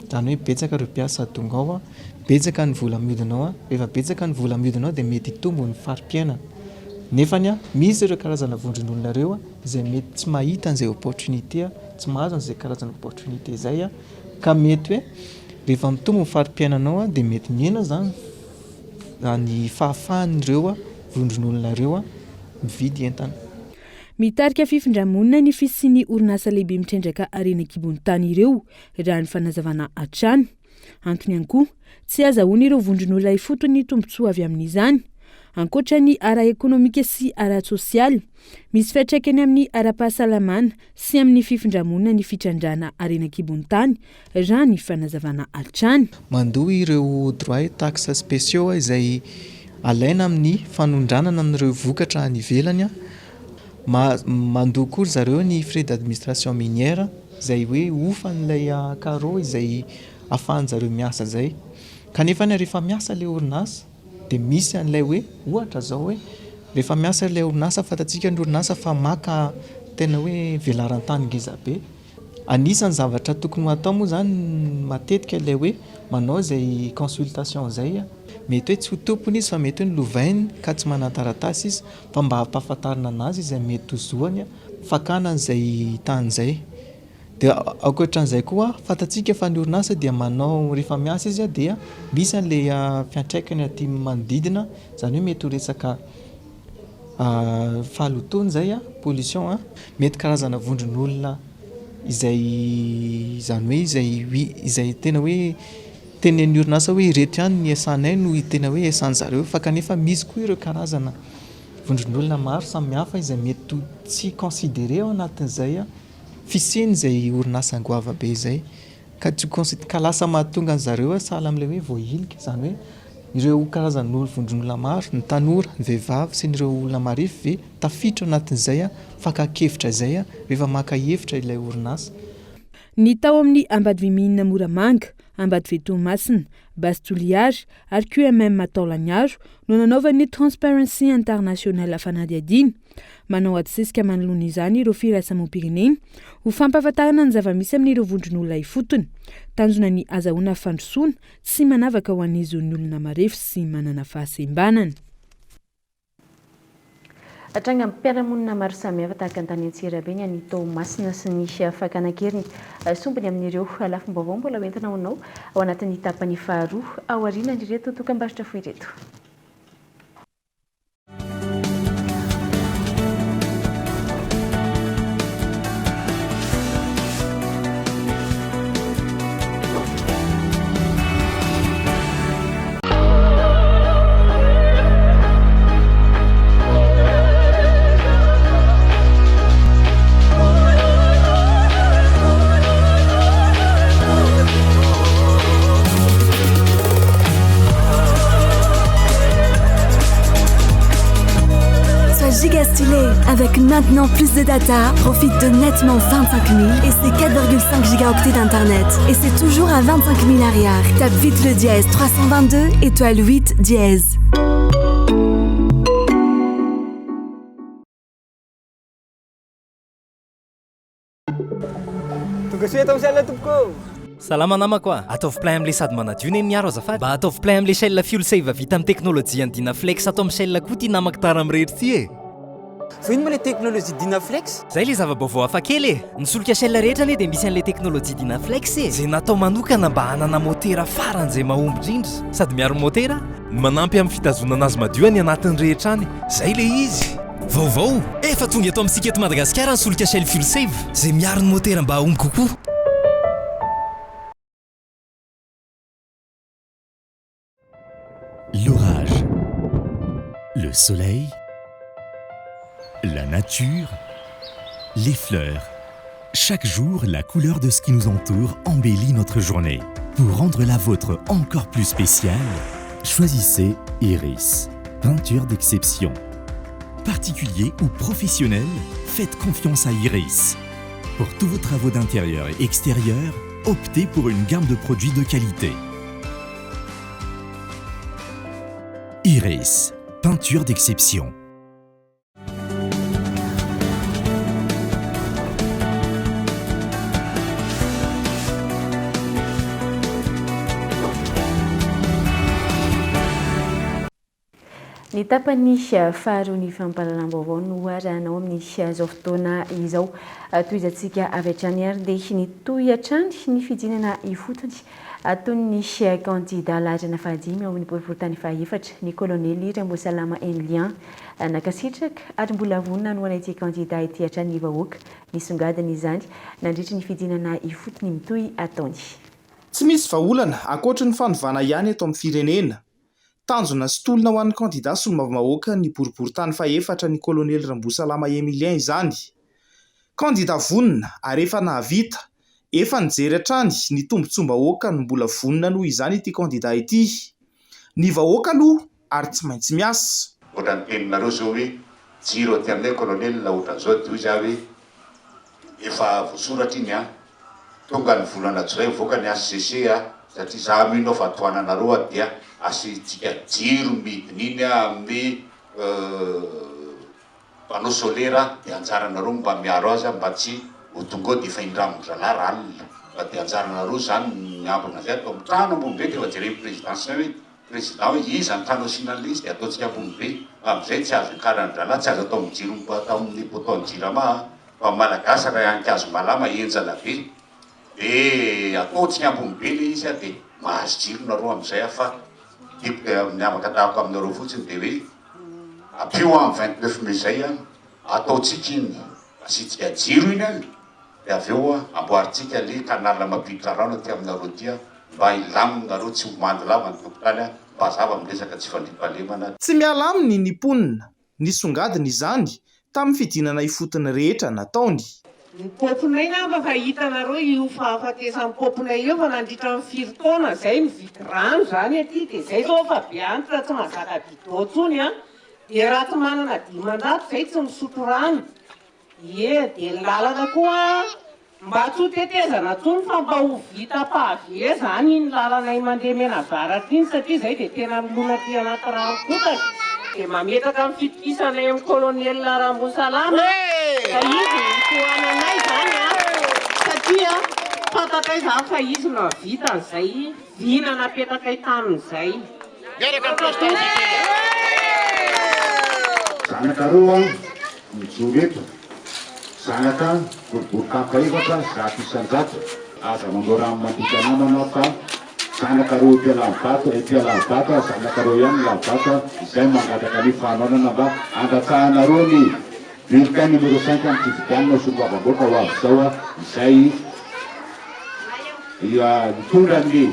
Izany hoe betsaka ireo mpiasa tonga ao, betsaka ny vola mihodina ao, rehefa betsaka ny vola mihodina ao dia mety hitombo ny fari-piainana. Nefany misy ireo karazana vondron'olona ireo izay mety tsy mahita an'izay opportunité, tsy mahazo an'izay karazana opportunité izay ka mety hoe rehefa mitombo ny fari-piainanao dia mety mihena izany ny fahafahan'ireo vondron'olona ireo mividy entana. Mitarika fifindra-monina ny fisian'ny orinasa lehibe mitrandraka harena an-kibon'ny tany ireo, raha ny fanazavana hatrany. Antony ihany koa, tsy azahoan'ireo vondron'olona ifotony ny tombontsoa avy amin'izany. Ankoatra ny ara-ekonomika sy ara-tsosialy, misy fiantraikany amin'ny ara-pahasalamana sy amin'ny fifindra-monina ny fitrandrahana harena an-kibon'ny tany, raha ny fanazavana hatrany. Mandoa ireo droits et taxes spéciaux izay alaina amin'ny fanondranana an'ireo vokatra any ivelany. Mandoa koa ry zareo ny frais d'administration minière izay hoe hofan'ilay carreau izay ahafahan-jareo miasa izay. Kanefa rehefa miasa ilay orinasa dia misy an'ilay hoe ohatra izao hoe rehefa miasa ilay orinasa fantatsika ny orinasa fa maka tena hoe velaran-tany ngeza be. Anisan'ny zavatra tokony ho atao moa izany matetika ilay hoe manao izay consultation izay, mety hoe tsy ho tompony izy fa mety hoe nolovainy ka tsy manan-taratasy izy fa mba hampahafantarina an'azy izay mety ho zoany fakana an'izay tany izay. Dia ankoatran'izay koa fantatsika fa ny orinasa dia manao rehefa miasa izy dia misy an'ilay fiantraikany aty manodidina, izany hoe mety ho resaka Fahalotoana izay, pollution, mety karazana vondron'olona izay izany hoe izay izay tena hoe tenenin'ny orinasa hoe ireto ihany ny iasanay no tena hoe iasan'ny zareo fa kanefa misy koa ireo karazana vondron'olona maro samihafa izay mety ho tsy considéré ao anatin'izay fisian'izay orinasa goavabe izay. Ka tsy ho ka lasa mahatonga an zareo sahala amin'ilay hoe voahilika, izany hoe ireo karazan'olo vondron'olona maro, ny tanora, ny vehivavy sy ny ireo olona marefo ve tafiditra ao anatin'izay fakan-kevitra izay rehefa maka hevitra ilay orinasa. Ny tao amin'ny Ambatoviminina Moramanga, Ambatovy Toamasina, Base Toliara ary QMM Taolagnaro no nanaovan'ny Transparency International fanadihadiana. Manao adisesika manoloana izany ireo firaisamoam-pirenena ho fampahafantarana ny zava-misy amin'ireo vondron'olona ifotony. Tanjona ny hazahoana fandrosoana tsy manavaka ho an'ny zon'ny olona marefo sy manana fahasembanana. Trangam-piarahamonina maro samihafa tahaka ny tany Antsirabe, ny any Toamasina sy ny fakana an-keriny. Sombiny amin'ireo lafim-baovao mbola hoentina ho anao ao anatin'ny tapany faharoa aorianan'ireto dokambarotra fohy ireto. Sois giga stylé Avec maintenant plus de data, profite de nettement 25 000 et ses 4,5 gigaoctets d'internet. Et c'est toujours à 25 000 arrière. Tape vite le dièse 322 étoile 8 dièse. Tonga soa eto amin'ny Shell tompoko ô! Salama namako a! Ataovy plein amle sady manadio ne miaro azafady. Mba ataovy plein amle Shell fuel save vita amin'ny teknolojian'ny Dynaflex ato amin'ny Shell koa ty namako tara mirery ty e! Fa ino moa le teknolojia Dynaflex? Zay le zava-baovao hafa kely e! Ny solika Shell rehetra anie dia misy an'le teknolojia Dynaflex e! Zay natao manokana mba hanana motera faran'izay mahomby indrindra sady miaro ny motera, manampy amin'ny fitazonana azy madio any anatiny rehetra any. Zay le izy! Vaovao! Efa tonga eto amintsika eto Madagasikara ny solika Shell Fuel Save, izay miaro ny motera mba hahomby kokoa. L'orage, le soleil, la nature, les fleurs. Chaque jour, la couleur de ce qui nous entoure embellit notre journée. Pour rendre la vôtre encore plus spéciale, choisissez Iris, peinture d'exception. Particulier ou professionnel, faites confiance à Iris. Pour tous vos travaux d'intérieur et extérieur, optez pour une gamme de produits de qualité. Iris, peinture d'exception. Ny tapany faharoa ny fampahalalam-baovao no arahanao amin'izao fotoana izao. Tohizantsika avy hatrany ary dia nitohy hatrany ny fidinana ifotony ataon'ny kandida laharana fahadimy ao amin'ny boriborintany fahaefatra, ny kolonely Ramboasalama Emilien. Nankasitraka ary mbola vonona hanohana ity kandida ity hatrany ny vahoaka. Nisongadina izany nandritry ny fidinana ifotony mitohy ataony. Tsy misy vahaolana ankoatry ny fanovana ihany eto amin'ny firenena. Tanjona sy tolona ho an'ny kandida solombavambahoaka ny boriborintany fahefatra ny kolonely Ramboasalama Emilien izany. Kandida vonona ary efa nahavita, efa nijery hatrany ny tombontsoam-bahoaka no mbola vonona noho izany ity kandida ity. Ny vahoaka aloha ary tsy maintsy miasa. Ohatran'ny teninareo zao hoe jiro aty aminay colonel ohatran'izao dia hoy za hoe efa voasoratra iny an! Tonga ny volana jolay mivoaka ny HCC a, satria za mino aho fa tohananareo aho dia asiantsika jiro midina iny amin'ny panneau solaire dia anjaranareo mba miaro azy mba tsy ho tonga eo dia efa indramin-dralahy raha alina fa dia anjaranareo zany ny miambina an'izay atao amin'ny trano ambony be dia efa jeren'ny présidence hoe président hoe iza ny trano asiana an'ilay izy dia ataontsika ambony be fa amin'izay tsy azo ikaran-dralahy tsy azo atao amin'ny jiro atao amin'ny poteau ny jirama a. Fa malagasy ray ankazo malama henjana be de ataontsika ambony be le izy de mahazo jiro nareo amizay a fa tiako miavaka tahako aminareo fotsiny de hoe ampio am 29 mai zay a ataontsika iny asiantsika jiro iny a de avy eo a amboarintsika le canal mampiditra rano aty aminareo aty a mba hilamina nareo tsy ho mando lava ny tokontany a mba hazava am resaka tsy fandriampahalemana. Tsy miala aminy ny mponina Nisongadina izany tamin'ny fidinana ifotony rehetra nataony. Ny paopinay ngamba fa hitanareo io fahafatesan'ny paopinay io fa nandritra ny firy taona zay mividy rano zany aty de zay zao efa be antitra tsy mahazaka bidon tsony an, de raha tsy manana 500 zay tsy misotro rano, ie de ny lalana koa Mba tsy ho tetezana tsony fa mba ho vita pavé zany iny lalanay mandeha Menavaratra iny satria zay dia tena milona aty anaty rano fotaka. Dia mametraka ny fitokisanay amin'i Colonel Rambosalama fa izy no tohananay zany an, satria fantatray zany fa izy no hahavita an'izay vina napetrakay tamin'izay. Miaraka amin'ny Président Rajoelina. Zanakareo aho mijoro eto, zanaka boribory fahefatra 100%, aza manao rano mandika namana fa zanakareo ety Alanivato, ety Alanivato, zanakareo ihany Alanivato, izay mangataka ny fanohanana mba handatsahanareo ny bulletin numéro 5 amin'ny fifidianana solombavambahoaka ho avy izao izay Hitondra ny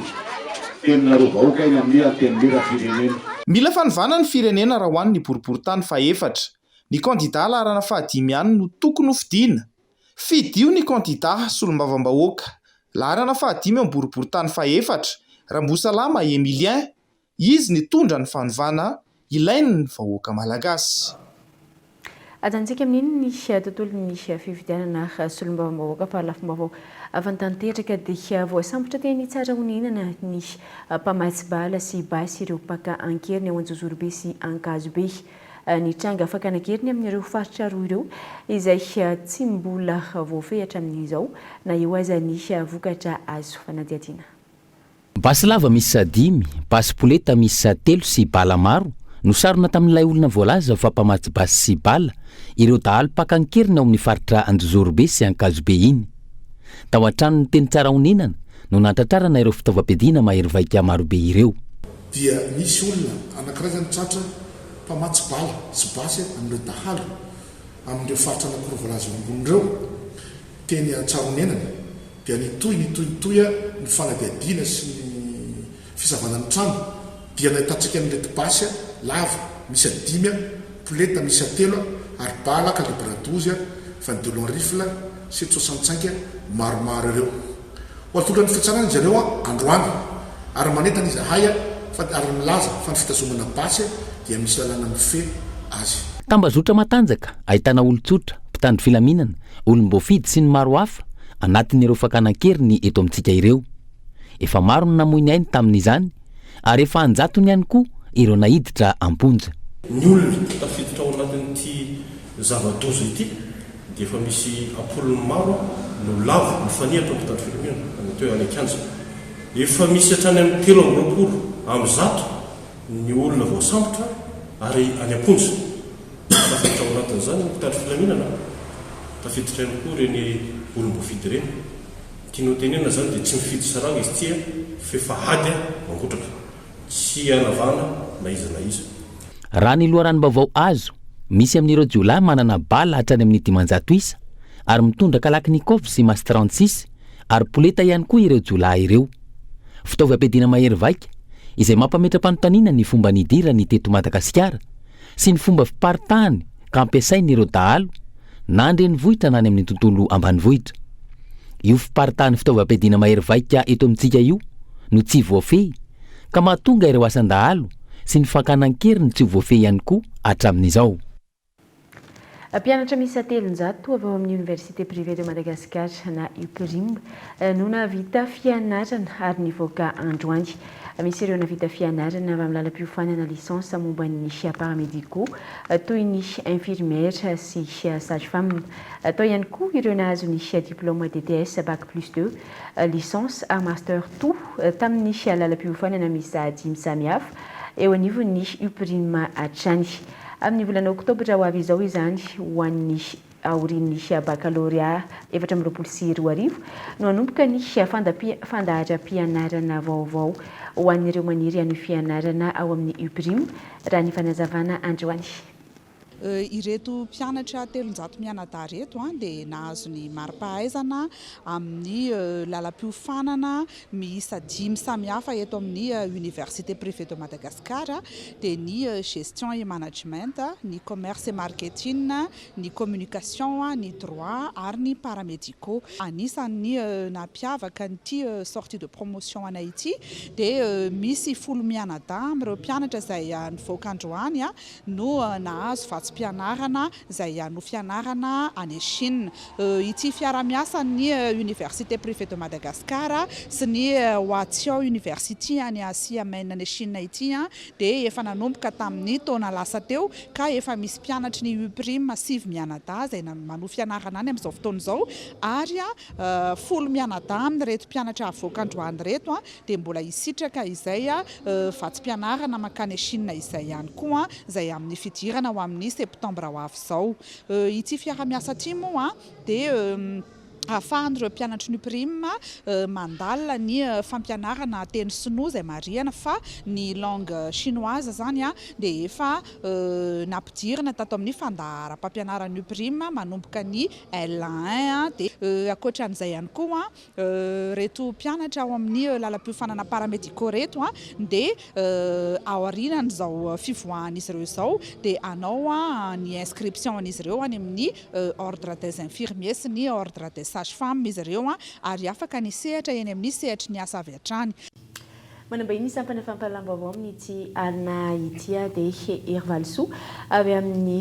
teninareo vahoaka eny amin'ny Antenimierampirenena. Mila fanovana ny firenena raha ho an'ny boriborintany fahefatra. Ny kandida laharana fahadimy ihany no tokony ho fidiana. Fidio ny kandida solombavambahoaka laharana fahadimy eo amin'ny boriborintany fahefatra, Rambosalama Emilien, Izy nitondra ny fanovana ilain'ny vahoaka malagasy. Ajanontsika amin'iny ny tontolon'ny fifidianana solombavambahoaka fa lafim-baovao hafa tanteraka dia voasambotra teny Tsarahonenana ny mpamatsy bala sy basy ireo mpaka an-keriny ao Anjozorobe sy Ankazobe. Ny tranga fakana an-keriny amin'ireo faritra roa ireo izay tsy mbola voafehy hatramin'izao na eo aza ny vokatra azo fanadihadiana. Basy lava miisa dimy, basy poleta miisa telo sy bala maro no sarona tamin'ilay olona voalaza fa mpamatsy basy sy bala ireo dahalo mpaka an-keriny ao amin'ny faritra Anjozorobe sy Ankazobe iny. Tao an-tranony teny Tsarahonenana no nahatratrarana ireo fitaovam-piadiana mahery vaika marobe ireo. Dia nisy olona anankiray izany tratra mpamatsy bala sy basy amin'ireo dahalo amin'ireo faritra anankiroa voalaza eo ambony ireo teny Antsahonenana. Dia nitohy nitohy nitohy ny fanadihadiana sy ny fisavana ny trano dia nahitantsika an'ireto basy lava miisa dimy, poleta miisa telo ary bala calibre 12, 22 long rifle, sept 65 maromaro ireo. Ho atolotra ny fitsarana izy ireo androany ary manentana izahay fa ary milaza fa ny fitazomana basy dia misy lalàna mifehy azy. Tambazotra matanjaka ahitana olon-tsotra, mpitandro filaminana, olom-boafidy sy ny maro hafa anatin'ireo fakana an-keriny eto amintsika ireo. Efa maro ny namoy ny ainy tamin'izany ary efa an-jatony ihany koa ireo naiditra am-ponja. Ny olona tafiditra ao anatin'ity zava-doza ity dia efa misy am-polony maro no lavo mifanehatra amin'ny mpitandro filaminana any an-toerana any an-kianja. Efa misy hatrany amin'ny 123 ny olona voasambotra. Ary any am-ponja. Tafiditra ao anatin'izany ny mpitandro filaminana, tafiditra ihany koa ireny olom-boafidy ireny. Ny tiana hotenenina izany dia tsy mifidy saranga izy ity f'efa ady mangotraka. Tsy hanavahana na iza na iza. Raha ny loharanom-baovao azo, misy amin'ireo jiolahy manana bala hatrany amin'ny 500 isa ary mitondra kalachnikov sy mas 36 ary poleta ihany koa ireo jiolahy ireo. Fitaovam-piadiana mahery vaika izay mampametra-panontaniana ny fomba nidirany teto Madagasikara sy ny fomba fiparitahany ka ampiasain'ireo dahalo na an-drenivohitra na any amin'ny tontolo ambanivohitra. Io fiparitahan'ny fitaovam-piadiana mahery vaika eto amintsika io no tsy voafehy ka mahatonga ireo asan-dahalo sy ny fakana an-keriny tsy ho voafehy ihany koa hatramin'izao. Mpianatra miisa 300 avy ao amin'ny Université Privée de Madagascar na UPRIM no nahavita fianarana ary nivoaka androany. Misy ireo nahavita fianarana avy amin'ny lalam-piofanana licence momba ny paramédicaux toy ny infirmière sy sage femme. Tao ihany koa ireo nahazo ny diplôme DTS Bac plus deux, licence ary master two tamin'ny lalam-piofanana miisa dimy samihafa eo anivon'ny UPRIM hatrany. Amin'ny volana oktobra ho avy izao izany ho an'ny aorian'ny bakalorea 2024 no hanomboka ny fandaharam-pianarana vaovao ho an'ireo maniry hanohy fianarana ao amin'ny UPRIM, raha ny fanazavana androany. Ireto mpianatra 300 mianadahy ireto dia nahazo ny mari-pahaizana amin'ny lalam-piofanana miisa dimy samihafa eto amin'ny Université Privée de Madagascar dia ny Gestion et Management, ny Commerce et Marketing, ny Communication, ny Droit ary ny Paramédicaux. Anisan'ny nampiavaka an'ity sortie de promotion anay ity dia misy folo mianadahy amin'ireo mpianatra izay nivoaka androany no nahazo vatsim-pianarana izay hanohy fianarana any Chine. Ity fiarahamiasan'ny Université Privée de Madagascar sy ny Huaqiao University any Xiamen any Chine ity dia efa nanomboka tamin'ny taona lasa teo ka efa misy mpianatry ny UPRIM sivy mianadahy izay manohy fianarana any amin'izao fotoana izao ary folo mianadahy amin'ireto mpianatra havoaka androany ireto dia mbola hisitraka izay vatsim-pianarana mankany Chine izay ihany koa izay amin'ny fidirana ho amin'ny septambra ho avy izao. Ity fiarahamiasa ity moa dia ahafahan'ireo mpianatry ny UPRIM mandalina ny fampianarana teny sinoa izay marihana fa ny langue chinoise izany dia efa nampidirina tato amin'ny fandaharam-pampianaran'ny UPRIM manomboka ny L1 dia ankoatran'izay ihany koa Ireto mpianatra ao amin'ny lalam-piofanana paramédicaux ireto dia aorianan'izao fivoahan'izy ireo izao dia hanao ny inscription an'izy ireo any amin'ny ordre des infirmiers sy ny ordre des sages femmes izy ireo ary afaka ny hisehatra eny amin'ny sehatry ny asa avy hatrany. Manambahiny ny sampana fampahalalam-baovao amin'ity alina ity dia Hery Valisoa avy amin'ny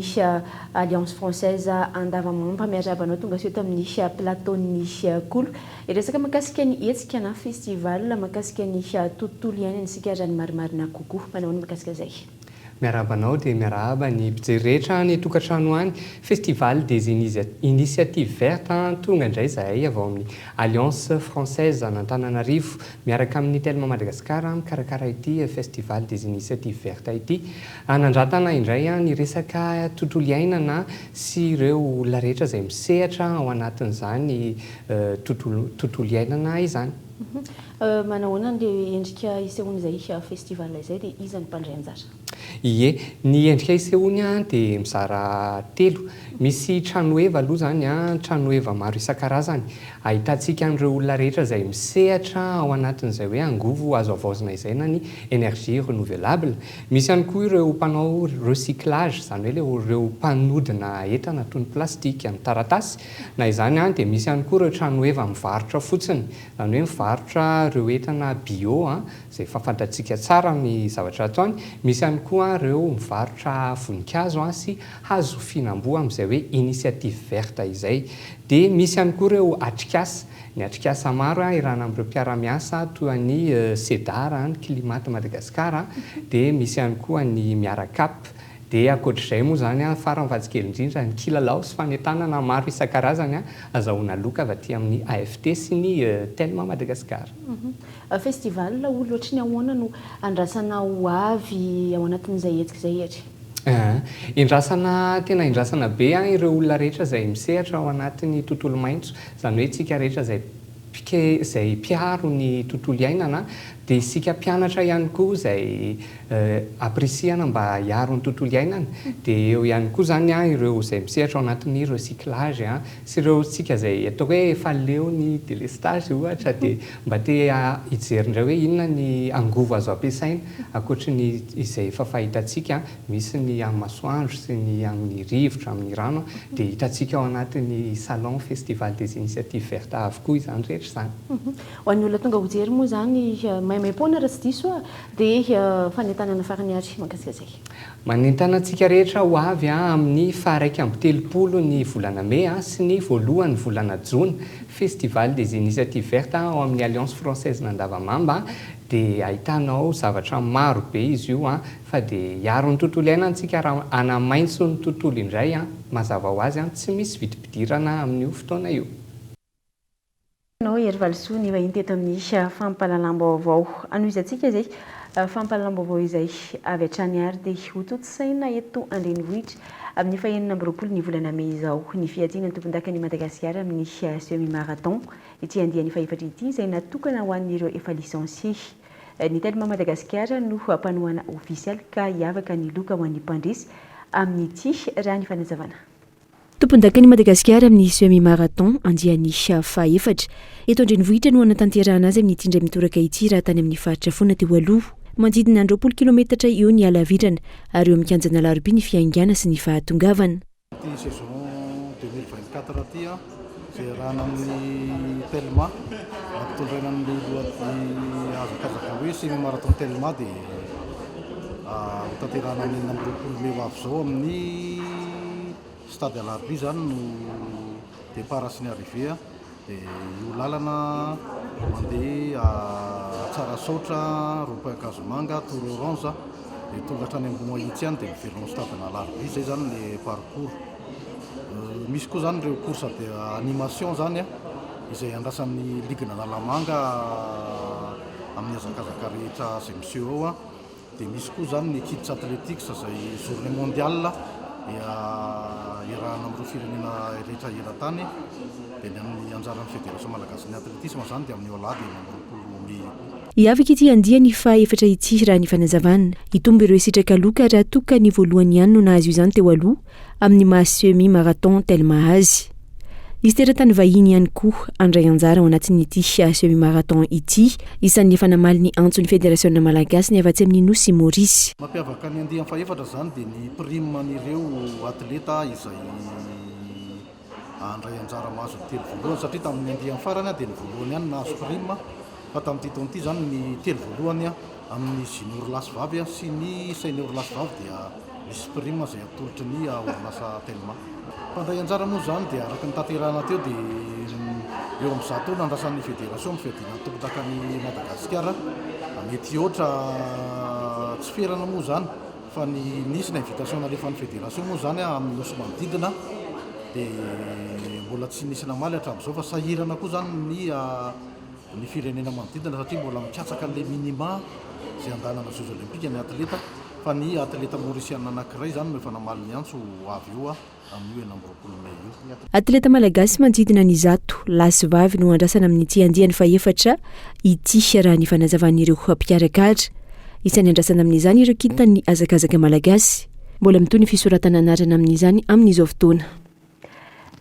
Alliance Française Andavamamba. Miarahaba anao tonga soa eto amin'ny plateau-n'ny Kolo. Hiresaka mahakasika ny hetsika na festival mahakasika ny tontolo iainana isika raha ny marimarina kokoa. Manao ahoana mahakasika izay? Miarahaba anao dia miarahaba ny mpijery rehetra any tokantrano any. Festival des initiatives vertes tonga indray izahay avy ao amin'ny Alliance Française an'Antananarivo miaraka amin'ny Telma Madagascar mikarakara ity Festival des initiatives vertes ity. Hanandratana indray ny resaka tontolo iainana sy ireo olona rehetra izay misehatra ao anatin'izany tontolo iainana izany. Manahoana ny endrika isehoan'izay festival izay dia iza no mpandray anjara? Ie, ny endrika isehoany dia mizara telo. Misy tranoheva aloha izany, tranoheva maro isan-karazany. Ahitantsika an'ireo olona rehetra izay misehatra ao anatin'izay hoe angovo azo havaozina izay na ny énergie renouvelable. Misy ihany koa ireo mpanao recyclage, izany hoe ireo mpanodina entana toy ny plastika, ny taratasy. Na izany dia misy ihany koa ireo tranoheva mivarotra fotsiny. Izany hoe mivarotra ireo entana bio izay efa fantatsika tsara ny zavatra ataony. Misy ihany koa ireo mivarotra voninkazo sy hazo fihinam-boa amin'izay hoe initiative verte izay. Dia misy ihany koa ireo atrikasa. Ny atrikasa maro iarahana amin'ireo mpiara-miasa toa ny Cedar, ny Climat Madagascar, dia misy ihany koa ny Miaracap. Dia ankoatr'izay moa izany, farany fa tsy kely indrindra, ny kilalao sy fanentanana maro isan-karazany azahoana loka avy aty amin'ny AFT sy ny Telma Madagascar. Festival, olona ohatry ny ahoana no andrasana ho avy ao anatin'izay hetsika izay Hery? Endrasana, tena endrasana be ireo olona rehetra izay misehatra ao anatin'ny tontolo maitso, izany hoe isika rehetra izay mpike, izay mpiaro ny tontolo iainana, dia isika mpianatra ihany koa izay ampirisihana mba hiaro ny tontolo iainana, dia eo ihany koa izany ireo izay misehatra ao anatin'ny recyclage sy ireo isika izay ataoko hoe efa leo ny délestage ohatra dia mba te hijery indray hoe inona ny angovo azo ampiasaina ankoatry ny izay efa fahitantsika, misy ny amin'ny masoandro sy ny amin'ny rivotra, amin'ny rano, dia hitantsika ao anatin'ny salon festival des initiatives vertes avokoa izany rehetra izany. Ho an'ny olona tonga hojery moa izany maimaimpoana raha tsy diso aho dia fanentanana farany ary mahakasika izay. Manentana antsika rehetra ho avy amin'ny faha 31 ny volana mey sy ny voalohan'ny volana jona, Festival des initiatives vertes ao amin'ny Alliance Française n'Andavamamba dia ahitanao zavatra maro be izy io fa dia hiaro ny tontolo iainana tsika raha hanamaitso ny tontolo indray mazava ho azy tsy misy vidim-pidirana amin'io fotoana io. Ianao Hery Valisoa nivahiny teto amin'ny fampahalalam-baovao. Hanohizantsika izay fampahalalam-baovao izay avy hatrany ary dia hotontosaina eto an-drenivohitra amin'ny faha 26 ny volana mey izao ny fiadiana ny tompondakan'i Madagasikara amin'ny semi-marathon ity andiany fahefatra ity izay natokana ho an'ireo efa licencié. Ny Telma Madagasikara no mpanohana ofisialy ka hiavaka ny loka ho an'ny mpandresy amin'ity raha ny fanazavana. Tompondakan'i Madagasikara amin'ny semi-marathon andiany fahaefatra. Eto an-drenivohitra no hanatanterahana azy amin'ity indray mitoraka ity raha tany amin'ny faritra foana teo aloha. Manodidina ny 20 kilometatra eo ny halavirana ary eo amin'ny kianjan'Alarobia ny fiaingàna sy ny fahatongavana. Ity saison 2024 ity izay iarahana amin'ny Telma, nampitondraina ny loha hazakazaka hoe semi-marathon Telma dia hotanterahina ny 26 mey ho avy izao amin'ny Stade Alarobia izany no départ sy ny arrivée dia io lalana mandeha Tsarasaotra, rond point Ankazomanga, Tour Orange dia tonga hatrany Ambohimahitsy ihany dia miverina ao stade an'Alarobia, izay izany le parcours. Misy koa izany ireo course de animation izany izay andrasan'ny ligin'Analamanga amin'ny hazakazaka rehetra izay miseho ao. Dia misy koa izany ny Kids Athletics izay journée mondiale iarahana amin'ireo firenena rehetra eran-tany. Dia ny amin'ny anjaran'ny Federation Malagasin'ny Athlétisme izany dia amin'io alahady 26 mey io koa. Hiavaka ity andiany faha-efatra ity raha ny fanazavana. Hitombo ireo hisitraka loka raha toa ka ny voalohany ihany no nahazo izany teo aloha amin'ny maha semi marathon Telma azy. Hisy teratany vahiny ihany koa handray anjara ao anatin'ity semi marathon ity. Isan'ny efa namaly ny antson'ny Federasiona Malagasy ny avy atsy amin'ny Nosy Maurice. Mampiavaka ny andiany fahefatra izany dia ny prime an'ireo atleta izay handray anjara mahazo ny telo voalohany satria tamin'ny andiany farany dia ny voalohany ihany nahazo prime fa tamin'ity taona ity izany ny telo voalohany Amin'ny junior lahy sy vavy sy ny senior lahy sy vavy dia misy prime izay atolotry ny orinasa Telma. Mpandray anjara moa izany dia araka ny tanterahana teo dia eo amin'ny 100 eo no andrasan'ny federation amin'ny fiadiana ny tompondakan'i Madagasikara. Mety hihoatra tsy ferana moa izany fa ny nisy ny invitation nalefan'ny federation moa izany amin'ny nosy manodidina dia mbola tsy nisy namaly hatramin'izao fa sahirana koa izany ny ny firenena manodidina satria mbola mikatsaka an'ilay minima izay andanana Jeux Olympiques ny atleta fa ny atleta mauriciana anankiray izany no efa namaly ny antso ho avy eo amin'io 26 mey io. Atleta malagasy manodidina ny 100, lahy sy vavy, no andrasana amin'ity andiany fahefatra ity, raha ny fanazavan'ireo mpikarakara. Isan'ny andrasana amin'izany ireo kintan'ny hazakazaka malagasy. Mbola mitohy ny fisoratana anarana amin'izany amin'izao fotoana.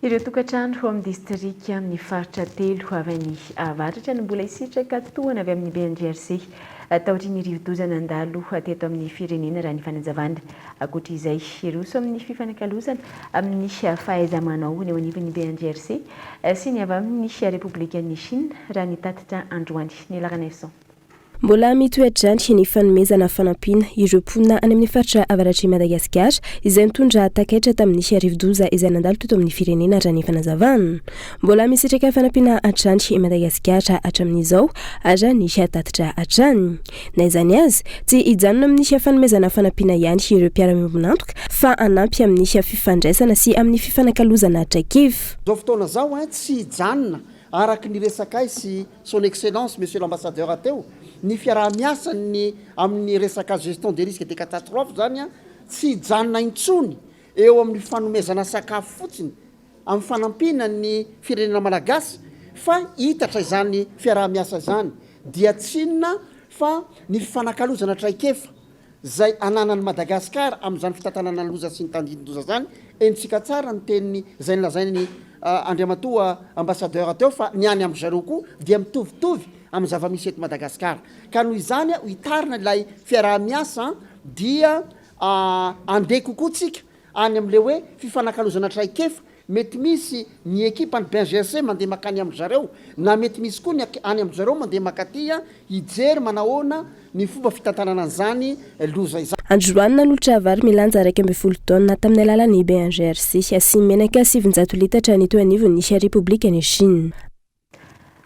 Ireo tokantrano ao amin'ny distrika amin'ny faritra telo avy any avaratra no mbola hisitraka tohana avy amin'ny BNGRC taorian'ny rivodoza nandalo teto amin'ny firenena raha ny fanazavana. Ankoatra izay, hiroso amin'ny fifanakalozana amin'ny fahaiza-manao ny eo anivon'ny BNGRC sy ny avy amin'ny Repoblikan'i Chine raha ny tatitra androany. Nela Ranaivoson. Mbola mitohy hatrany ny fanomezana fanampiana ireo mponina any amin'ny faritra avaratr'i Madagasikara izay nitondra takaitra tamin'ny rivodoza izay nandalo teto amin'ny firenena raha ny fanazavana. Mbola misitraka fanampiana hatrany i Madagasikara hatramin'izao raha ny tatitra hatrany. Na izany aza, tsy hijanona amin'ny fanomezana fanampiana ihany ireo mpiara-miombon'antoka fa hanampy amin'ny fifandraisana sy amin'ny fifanakalozana traikefa. Izao fotoana izao tsy hijanona araka ny resakay sy Son Excellence Monsieur l'Ambassadeur teo, ny fiaraha-miasa ny amin'ny resaka gestion des risques et des catastrophes izany an, tsy hijanona intsony eo amin'ny fanomezana sakafo fotsiny amin'ny fanampiana ny firenena malagasy fa hitatra izany fiaraha-miasa izany dia tsy inona fa ny fifanakalozana traikefa izay ananan'i Madagasikara amin'izany fitantanana ny loza sy ny tandindon-doza izany. Henontsika tsara ny teniny izay nolazain'ny Andriamatoa Ambassadeur teo fa ny any amin-dry zareo koa dia mitovitovy amin'ny zava-misy eto Madagasikara. Ka noho izany hitarina ilay fiaraha-miasa dia andeha kokoa tsika any amin'ilay hoe fifanakalozana traikefa, mety misy ny ekipan'ny BNGRC mandeha mankany amin-dry zareo na mety misy koa ny any amin-dry zareo mandeha mankaty hijery manahoana ny fomba fitantanana an'izany loza izany. Androany nanolotra vary milanja 11 taonina tamin'ny alalan'ny BNGRC sy menaka 900 litatra ny teo anivon'ny Repoblikan'i Chine.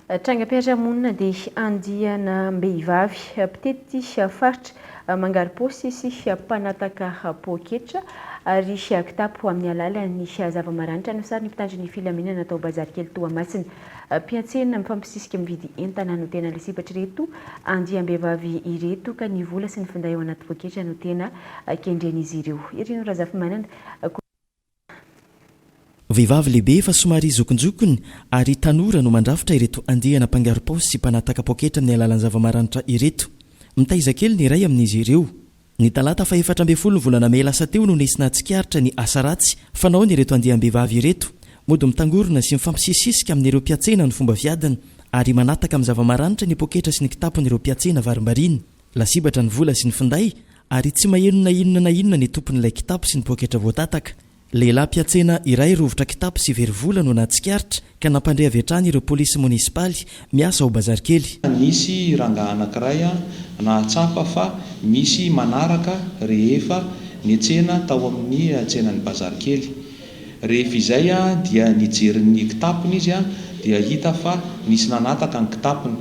Trangam-piarahamonina dia andianam-behivavy mpitety faritra mangaro-paosy sy mpanataka poketra ary kitapo amin'ny alalan'ny zava-maranitra no saron'ny mpitandro ny filaminana tao Bazarikely Toamasina. Mpiantsena mifampisisika mividy entana no tena lasibatr'ireto andiam-behivavy ireto ka ny vola sy ny finday ao anaty poketra no tena kendren'izy ireo. Irino Razafimanana. Vehivavy lehibe efa somary zokinjokiny ary tanora no mandrafitra ireto andiana mpangaro-paosy sy mpanataka poketra amin'ny alalan'ny zava-maranitra ireto. Mitaiza kely ny iray amin'izy ireo. Ny talata faha-14 ny volana mey lasa teo no nisy nahatsikaritra ny asa ratsy fanaon'ireto andiam-behivavy ireto. Mody mitangorona sy mifampisisisika amin'ireo mpiantsena ny fomba fiadiny ary manataka amin'ny zava-maranitra ny poketra sy ny kitapon'ireo mpiantsena varimbariana. Lasibatra ny vola sy ny finday ary tsy maheno na inona na inona ny tompon'ilay kitapo sy ny poketra voatataka. Lehilahy mpiantsena iray rovitra kitapo sy very vola no nahatsikaritra ka nampandre avy hatrany ireo polisy monisipaly miasa ao Bazarikely. Nisy rangahy anankiray nahatsapa fa misy manaraka rehefa niantsena tao amin'ny tsenan'i Bazarikely. Rehefa izay dia nijery ny kitapony izy dia hita fa nisy nanataka ny kitapony.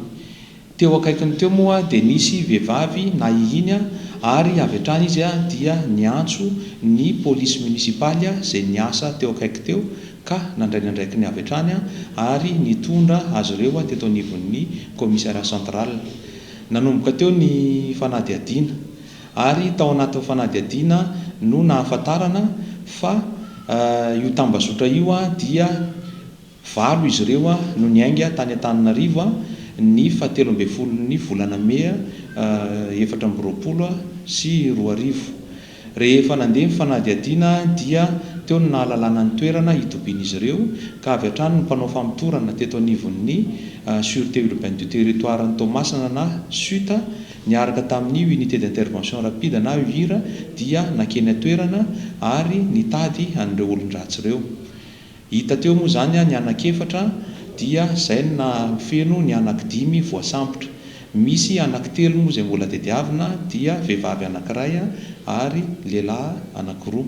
Teo akaikiny teo moa dia nisy vehivavy nahihiny ary avy hatrany izy dia niantso ny polisy munisipaly izay niasa teo akaiky teo ka nandray ny andraikiny avy hatrany ary nitondra azy ireo teto anivon'ny commissariat central. Nanomboka teo ny fanadihadiana ary tao anatin'ny fanadihadiana no nahafantarana fa io tambazotra io dia Valo izy ireo no niainga tany Antananarivo ny fahatelo ambin'ny folon'ny volana mey 2024. Rehefa nandeha ny fanadihadiana dia teo no nahalalana ny toerana hitobian'izy ireo ka avy hatrany ny mpanao famotorana teto anivon'ny Sûreté Urbaine du Territoire an'i Toamasina na SUT niaraka tamin'ny Unité d'Intervention Rapide na UIR dia nankeny an-toerana ary nitady an'ireo olon-dratsy ireo. Hita teo moa izany ny anak'efatra dia izay no nahafeno ny anakidimy voasambotra. Misy anankitelo moa izay mbola tediavina dia vehivavy anankiray ary lehilahy anankiroa.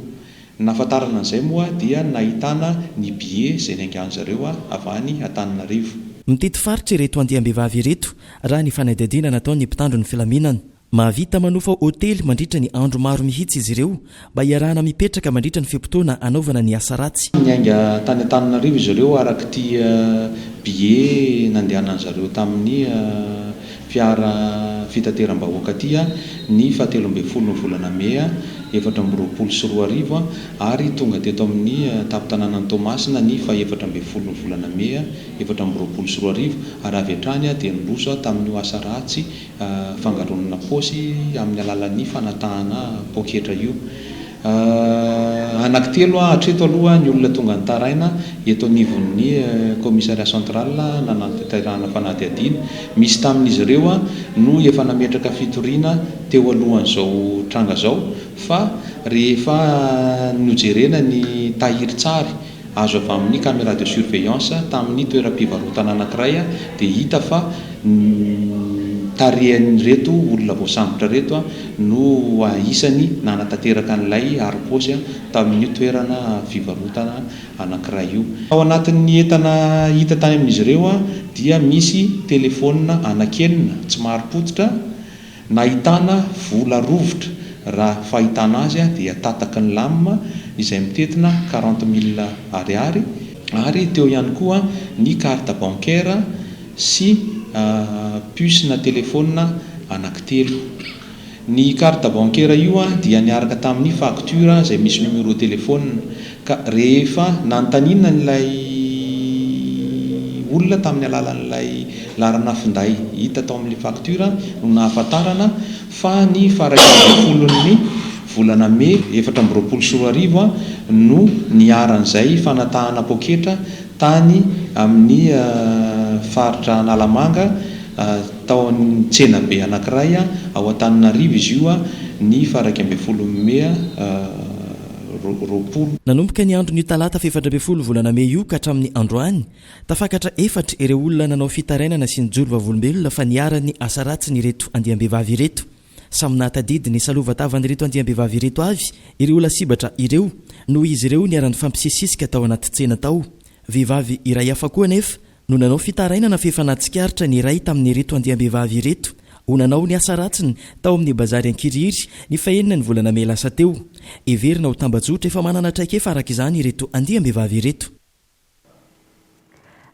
Ny nahafantarana an'izay moa dia ny nahitana ny billet izay niaingan-dry zareo avy any Antananarivo. Mitety faritra ireto andiam-behivavy ireto raha ny fanadihadiana nataon'ny mpitandro ny filaminana. Mahavita manofa hotely mandritra ny andro maro mihitsy izy ireo mba hiarahana mipetraka mandritra ny fe-potoana anaovana ny asa ratsy. Niainga tany Antananarivo izy ireo araka ity billet nandehanan-dry zareo tamin'ny fiara fitateram-bahoaka ity ny fahatelo ambin'ny folon'ny volana mey 2024 ary tonga teto amin'ny tampon-tanànan'i Toamasina ny fahefatra ambin'ny folon'ny volana mey 2024 ary avy hatrany dia niroso tamin'io asa ratsy fangaronana paosy amin'ny alalan'ny fanatahana poketra io. Anankitelo hatreto aloha ny olona tonga nitaraina eto anivon'ny commissariat central nanatanterahana fanadihadiana. Misy tamin'izy ireo no efa nametraka fitoriana teo alohan'izao tranga izao fa rehefa nojerena ny tahirin-tsary Azo avy amin'ny caméra de surveillance tamin'ny toeram-pivarotana anankiray dia hita fa ny tarehin'ireto olona voasambotra ireto no isany nanatanteraka an'ilay harom-paosy tamin'io toerana fivarotana anankiray io. Ao anatin'ny entana hita tany amin'izy ireo dia misy telefaonina anankienina tsy marim-pototra, Nahitana vola rovitra, raha fahitana azy dia tataky ny lam izay mitentina quarante mille ariary, ary teo ihany koa ny carte bancaire sy puce-na telefaonina anankitelo. Ny carte bancaire io dia niaraka tamin'ny facture izay misy numéro téléphone ka rehefa nanontaniana ilay olona tamin'ny alalan'ilay laharana finday hita tao amin'ilay facture no nahafantarana fa ny faha 11n'ny volana mey 2024 no niharan'izay fanatahana poketra tany amin'ny faritra Analamanga, tao amin'ny tsenabe anankiray ao Antananarivo izy io ny faha 11 mey 20. Nanomboka ny andron'io talata faha-14 volana mey io ka hatramin'ny androany, tafakatra efatra ireo olona nanao fitarainana sy nijoro vavolombelona fa niharan'ny asa ratsin'ireto andiam-behivavy ireto. Samy nahatadidy ny salova-tavan'ireto andiam-behivavy ireto avy ireo lasibatra ireo noho izy ireo niara-nifampisisisika tao anaty tsena tao. Vehivavy iray hafa koa anefa no nanao fitarainana f'efa nahatsikaritra ny iray tamin'ireto andiam-behivavy ireto ho nanao ny asa ratsiny tao amin'ny bazary Ankirihiry ny fahenina ny volana mey lasa teo. Heverina ho tambajotra efa manana traikefa araka izany ireto andiam-behivavy ireto.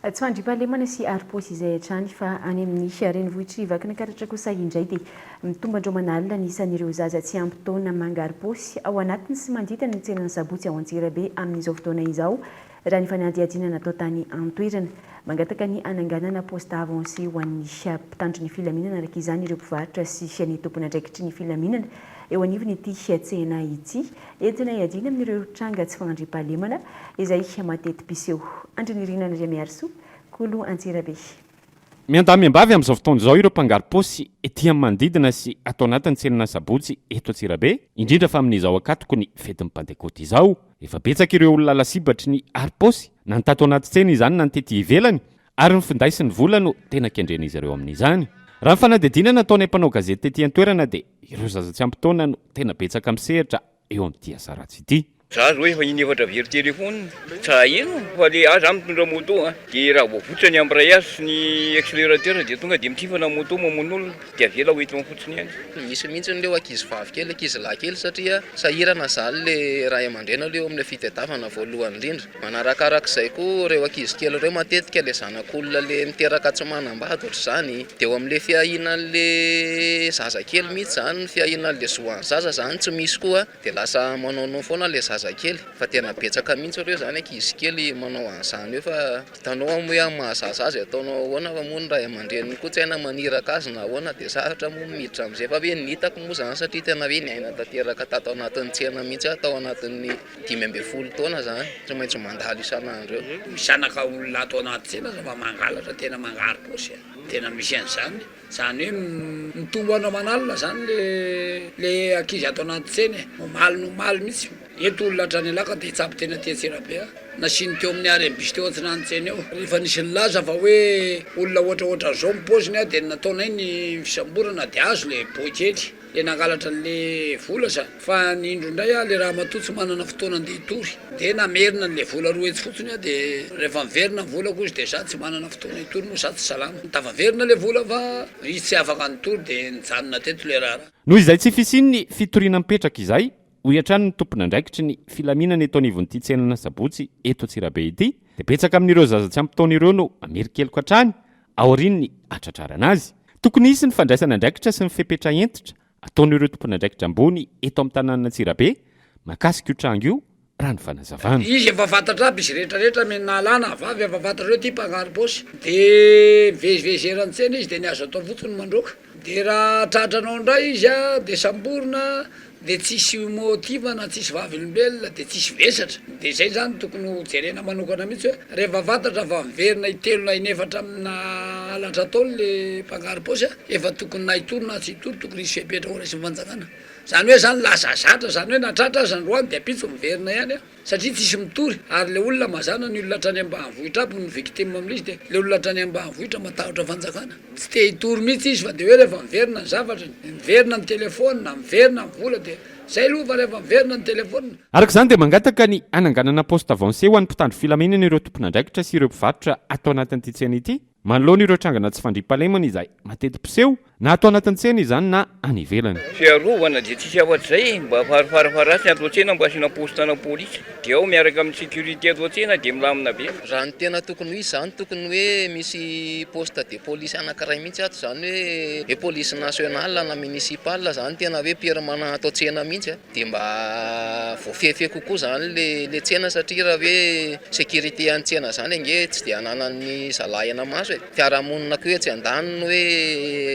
Tsy fandriampahalemana sy harom-paosy izay hatrany fa any amin'ny renivohitr'i Vakinankaratra kosa indray dia mitomban-dreo aman'alina ny isan'ireo zaza tsy ampy taona mangaro-paosy ao anatiny sy manodidina ny tsenan'ny Sabotsy ao Antsirabe amin'izao fotoana izao raha ny fanadihadiana natao tany an-toerana. Mangataka ny hananganana poste avancé ho an'ny mpitandro ny filaminana araka izany ireo mpivarotra sy ny tompon'andraikitry ny filaminana eo anivon'ity tsena ity entina hiadiana amin'ireo tranga tsy fandriampahalemana izay mateti-piseho. Andrinirina Andriamiharisoa, Kolo Antsirabe. Miandahy miambavy amin'izao fotoana izao ireo mpangaro-paosy ety amin'ny manodidina sy ato anatin'ny tsenan'Asabotsy eto Antsirabe, indrindra fa amin'izao ankatoky ny fetin'ny Pantekoty izao. Efa betsaka ireo olona lasibatry ny harom-paosy, na ny tato anaty tsena izany na ny tety ivelany, ary ny finday sy ny vola no tena kendren'izy ireo amin'izany. Raha ny fanadihadiana nataonay mpanao gazety tety an-toerana dia ireo zaza tsy ampy taona no tena betsaka misehatra eo amin'ity asa ratsy ity. Za zao efa in'efatra very téléphone, tsy haheno fa le ah za mitondra moto a, de raha vao votsa ny embrayage sy ny accélérateur de tonga de mitrifana moto mamono olona de avela ho entina fotsiny ihany. Misy mihitsy ireo ankizy vavy kely, ankizy lahy kely satria sahirana zany le ray aman-dreny aloha eo amin'ilay fitadiavana voalohany indrindra. Manarakarak'izay koa ireo ankizy kely ireo matetika ilay zanak'olona le miteraka tsy manambady ohatr'izany, de eo amin'ilay fiahiana an'le zazakely mihitsy zany, ny fiahiana an'le zo an'ny zaza zany tsy misy koa. Dia lasa manaonao foana ilay zazakely fa tena betsaka mihitsy ireo izany ankizy kely manao an'izany eo fa hitanao moa hoe amin'ny maha zaza azy ataonao ahoana fa moa ny ray aman-dreniny koa tsy hay na maniraka azy na ahoana dia sarotra moa ny miditra amin'izay fa hoe ny hitako moa izany satria tena hoe niaina tanteraka tato anatin'ny tsena mihitsy aho tao anatin'ny 15 taona izany tsy maintsy mandalo isan'andro eo. Misy zanaka olona ato anaty tsena aza mba mangalatra tena mangaro-paosy a! Tena misy an'izany. Zany hoe mitombo andro aman'alina zany le le ankizy ato anaty tsena e. Omaly no omaly mihitsy, eto olona hatrany Alaka te hitsabo tena aty Antsirabe a. Nasiany teo amin'ny arrêt bus teo Antsinan'ny tsena eo. Rehefa nisy nilaza fa hoe olona ohatraohatran'izao ny paoziny a, dia nataonay ny fisamborana dia azo le boy kely. Le nangalatra anle vola za fa ny indro indray ah le ramatoa tsy manana fotoana andeha hitory de namerina anle vola 200 fotsiny ah de rehefa miverina ny volako izy de za tsy manana fotoana hitory moa za tsy salama tafaverina le vola fa izy tsy afaka nitory de nijanona teto le raharaha. Noho izay tsy fisian'ny fitoriana mipetraka izay, hoy hatrany ny tompon'andraikitry ny filaminana eto anivon'ity tsenan'Asabotsy eto Antsirabe ity, dia betsaka amin'ireo zaza tsy ampy taona ireo no mamerin-keloka hatrany aorian'ny hatratrarana azy. Tokony hisy ny fandraisana andraikitra sy ny fepetra hentitra ataon'ireo tompon'andraikitra ambony eto amin'ny tanànan'Antsirabe mahakasika io tranga io raha ny fanazavana. Izy efa fantatra aby izy rehetra rehetra me na lahy na vavy efa fantatra hoe ty mpangaro paosy de mivezivezy eran'ny tsena izy de ny azo atao fotsiny mandroaka de raha tratranao ndray izy a de samborina de tsisy motif na tsisy vavolombelona de tsisy vesatra, de zay zany tokony ho jerena manokana mihitsy hoe rehefa fantatra fa miverina intelo na inefatra amina halatra ataony le mpangaro-paosy a, efa tokony na hitory na tsy hitory tokony hisy fepetra ho raisin'ny fanjakana, zany hoe zany lasa zatra zany hoe na tratra aza androany de ampitso miverina ihany a. Satria tsisy mitory, ary le olona mazàna ny olona hatrany ambanivohitra aby no victime amin'izy de le olona hatrany ambanivohitra matahotra fanjakana, tsy te hitory mihitsy izy fa de hoe rehefa miverina ny zavatrany, miverina ny telephone, miverina ny vola de zay aloha fa rehefa miverina ny telephone. Araka izany dia mangataka ny hananganana poste avancé ho an'ny mpitandro filaminana ireo tompon'andraikitra sy ireo mpivarotra ato anatin'ity tsena ity. Manoloana ireo trangana tsy fandriampahalemana izay mateti-piseho, na ato anatin'ny tsena izany na any ivelany. Fiarovana dia tsisy afa-tsy izay e, mba farafararatsiny ato an-tsena mba asiana poste ana polisy dia ao miaraka amin'ny sécurité ato an-tsena dia milamina be. Raha ny tena tokony ho izy izany tokony hoe misy poste de police anakiray mihitsy ato izany hoe hoe police nationale na municipale izany tena hoe permanent ato an-tsena mihitsy a. Dia mba voafehifehy kokoa izany le le tsena satria raha hoe sécurité an'ny tsena izany ange tsy dia ananan'ny zalahy hena maso e. Fiarahamonina koa etsy andaniny hoe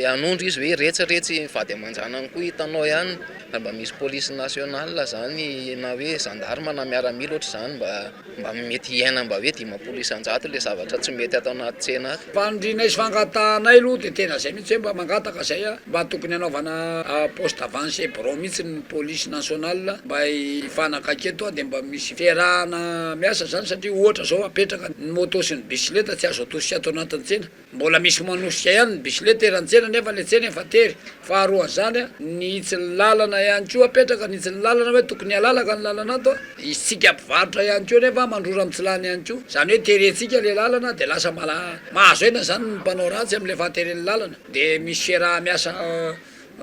hanondro izy hoe retsy retsy ny vady aman-janany koa hitanao ihany. Raha mba misy police nationale izany na hoe gendarme na miaramila ohatr'izany mba Mba mety hiaina mba hoe 50% le zavatra tsy mety ato anaty tsena ato. Fanirianay sy fangatahanay aloha dia tena zay mihitsy hoe mba mangataka zay a, mba tokony hanaovana poste avancé birao mihitsy ny police nationale mba hifanakaiky eto dia mba misy fiarahana miasa zany satria ohatra zao apetraka ny moto sy ny bisileta tsy azo atosika ato anatin'ny tsena. Mbola misy manosika ihany ny bisileta eran'ny tsena nefa le tsena efa tery. Faharoan'izany, ny hitsin'ny lalana ihany koa apetraka, ny hitsin'ny lalana hoe tokony halalaka ny lalana ato, isika mpivarotra ihany koa nefa mandrora mitsilany ihany koa, izany hoe terentsika le lalana de lasa mahazo aina izany ny mpanao ratsy amle fahateren'ny lalana, de misy fiaraha-miasa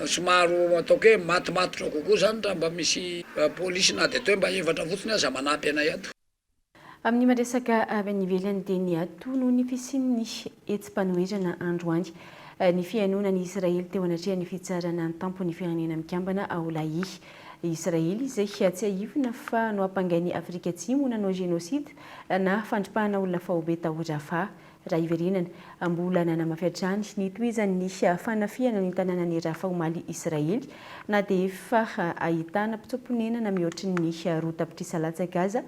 somary ataoko hoe matomatotra kokoa izany raha mba misy polisy na de atao hoe mba efatra fotsiny aza manampy anay ato. Amin'ny maha-resaka avy any ivelany dia niato noho ny fisian'ny hetsi-panoherana androany ny fihainoana an'i Israely teo anatrehan'ny fitsarana an-tampon'ny Firenena Mikambana ao La Haye. Israely izay tsiahivina fa nohampangain'i Afrika Atsimo ho nanao génocide na fandripahana olona faobe tao Rafah. Raha hiverenana, mbola nanamafy hatrany ny hitohizan'ny fanafihana ny tanànan'i Rafah omaly Israely, na dia efa ahitana mpitsoa-ponenana mihoatry ny 2 tapitrisa latsaka aza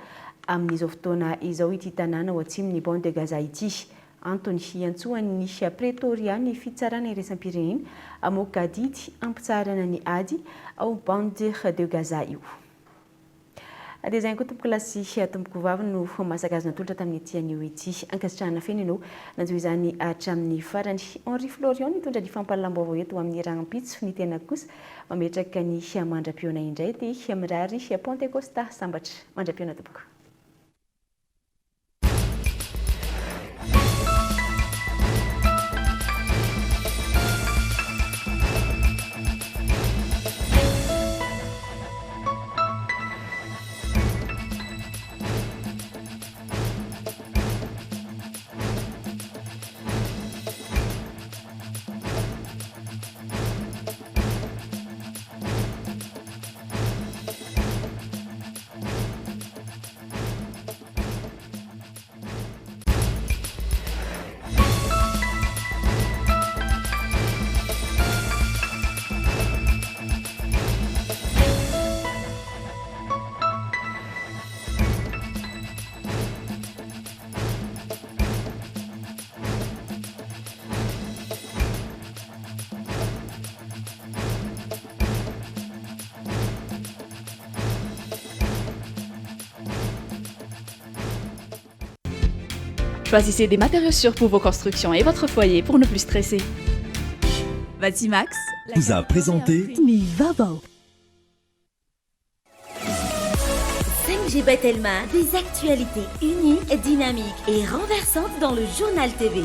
amin'izao fotoana izao ity tanàna ao atsimon'ny Bande de Gaza ity. Antony hiantsoan'ny Pretoria ny fitsarana iraisam-pirenena hamoaka didy hampitsaharana ny ady ao Bande de Gaza io. Dia izay ihany koa tompoko lahy sy tompoko vavy no masaka azo natolotra tamin'ity anio ity. Ankasitrahana feno ianao nanjo izany hatramin'ny farany. Henri Florian nitondra ny fampahalalam-baovao eto amin'ny rahampitso. Ny tena kosa mametraka ny mandra-pihaona indray dia mirary Pantekosta sambatra. Mandra-pihaona tompoko. Choisissez des matériaux sûrs pour vos constructions et votre foyer pour ne plus stresser. Batimax vous a présenté Ny vaovao. 5G by Telma, des actualités uniques, dynamiques et renversantes dans le journal TV.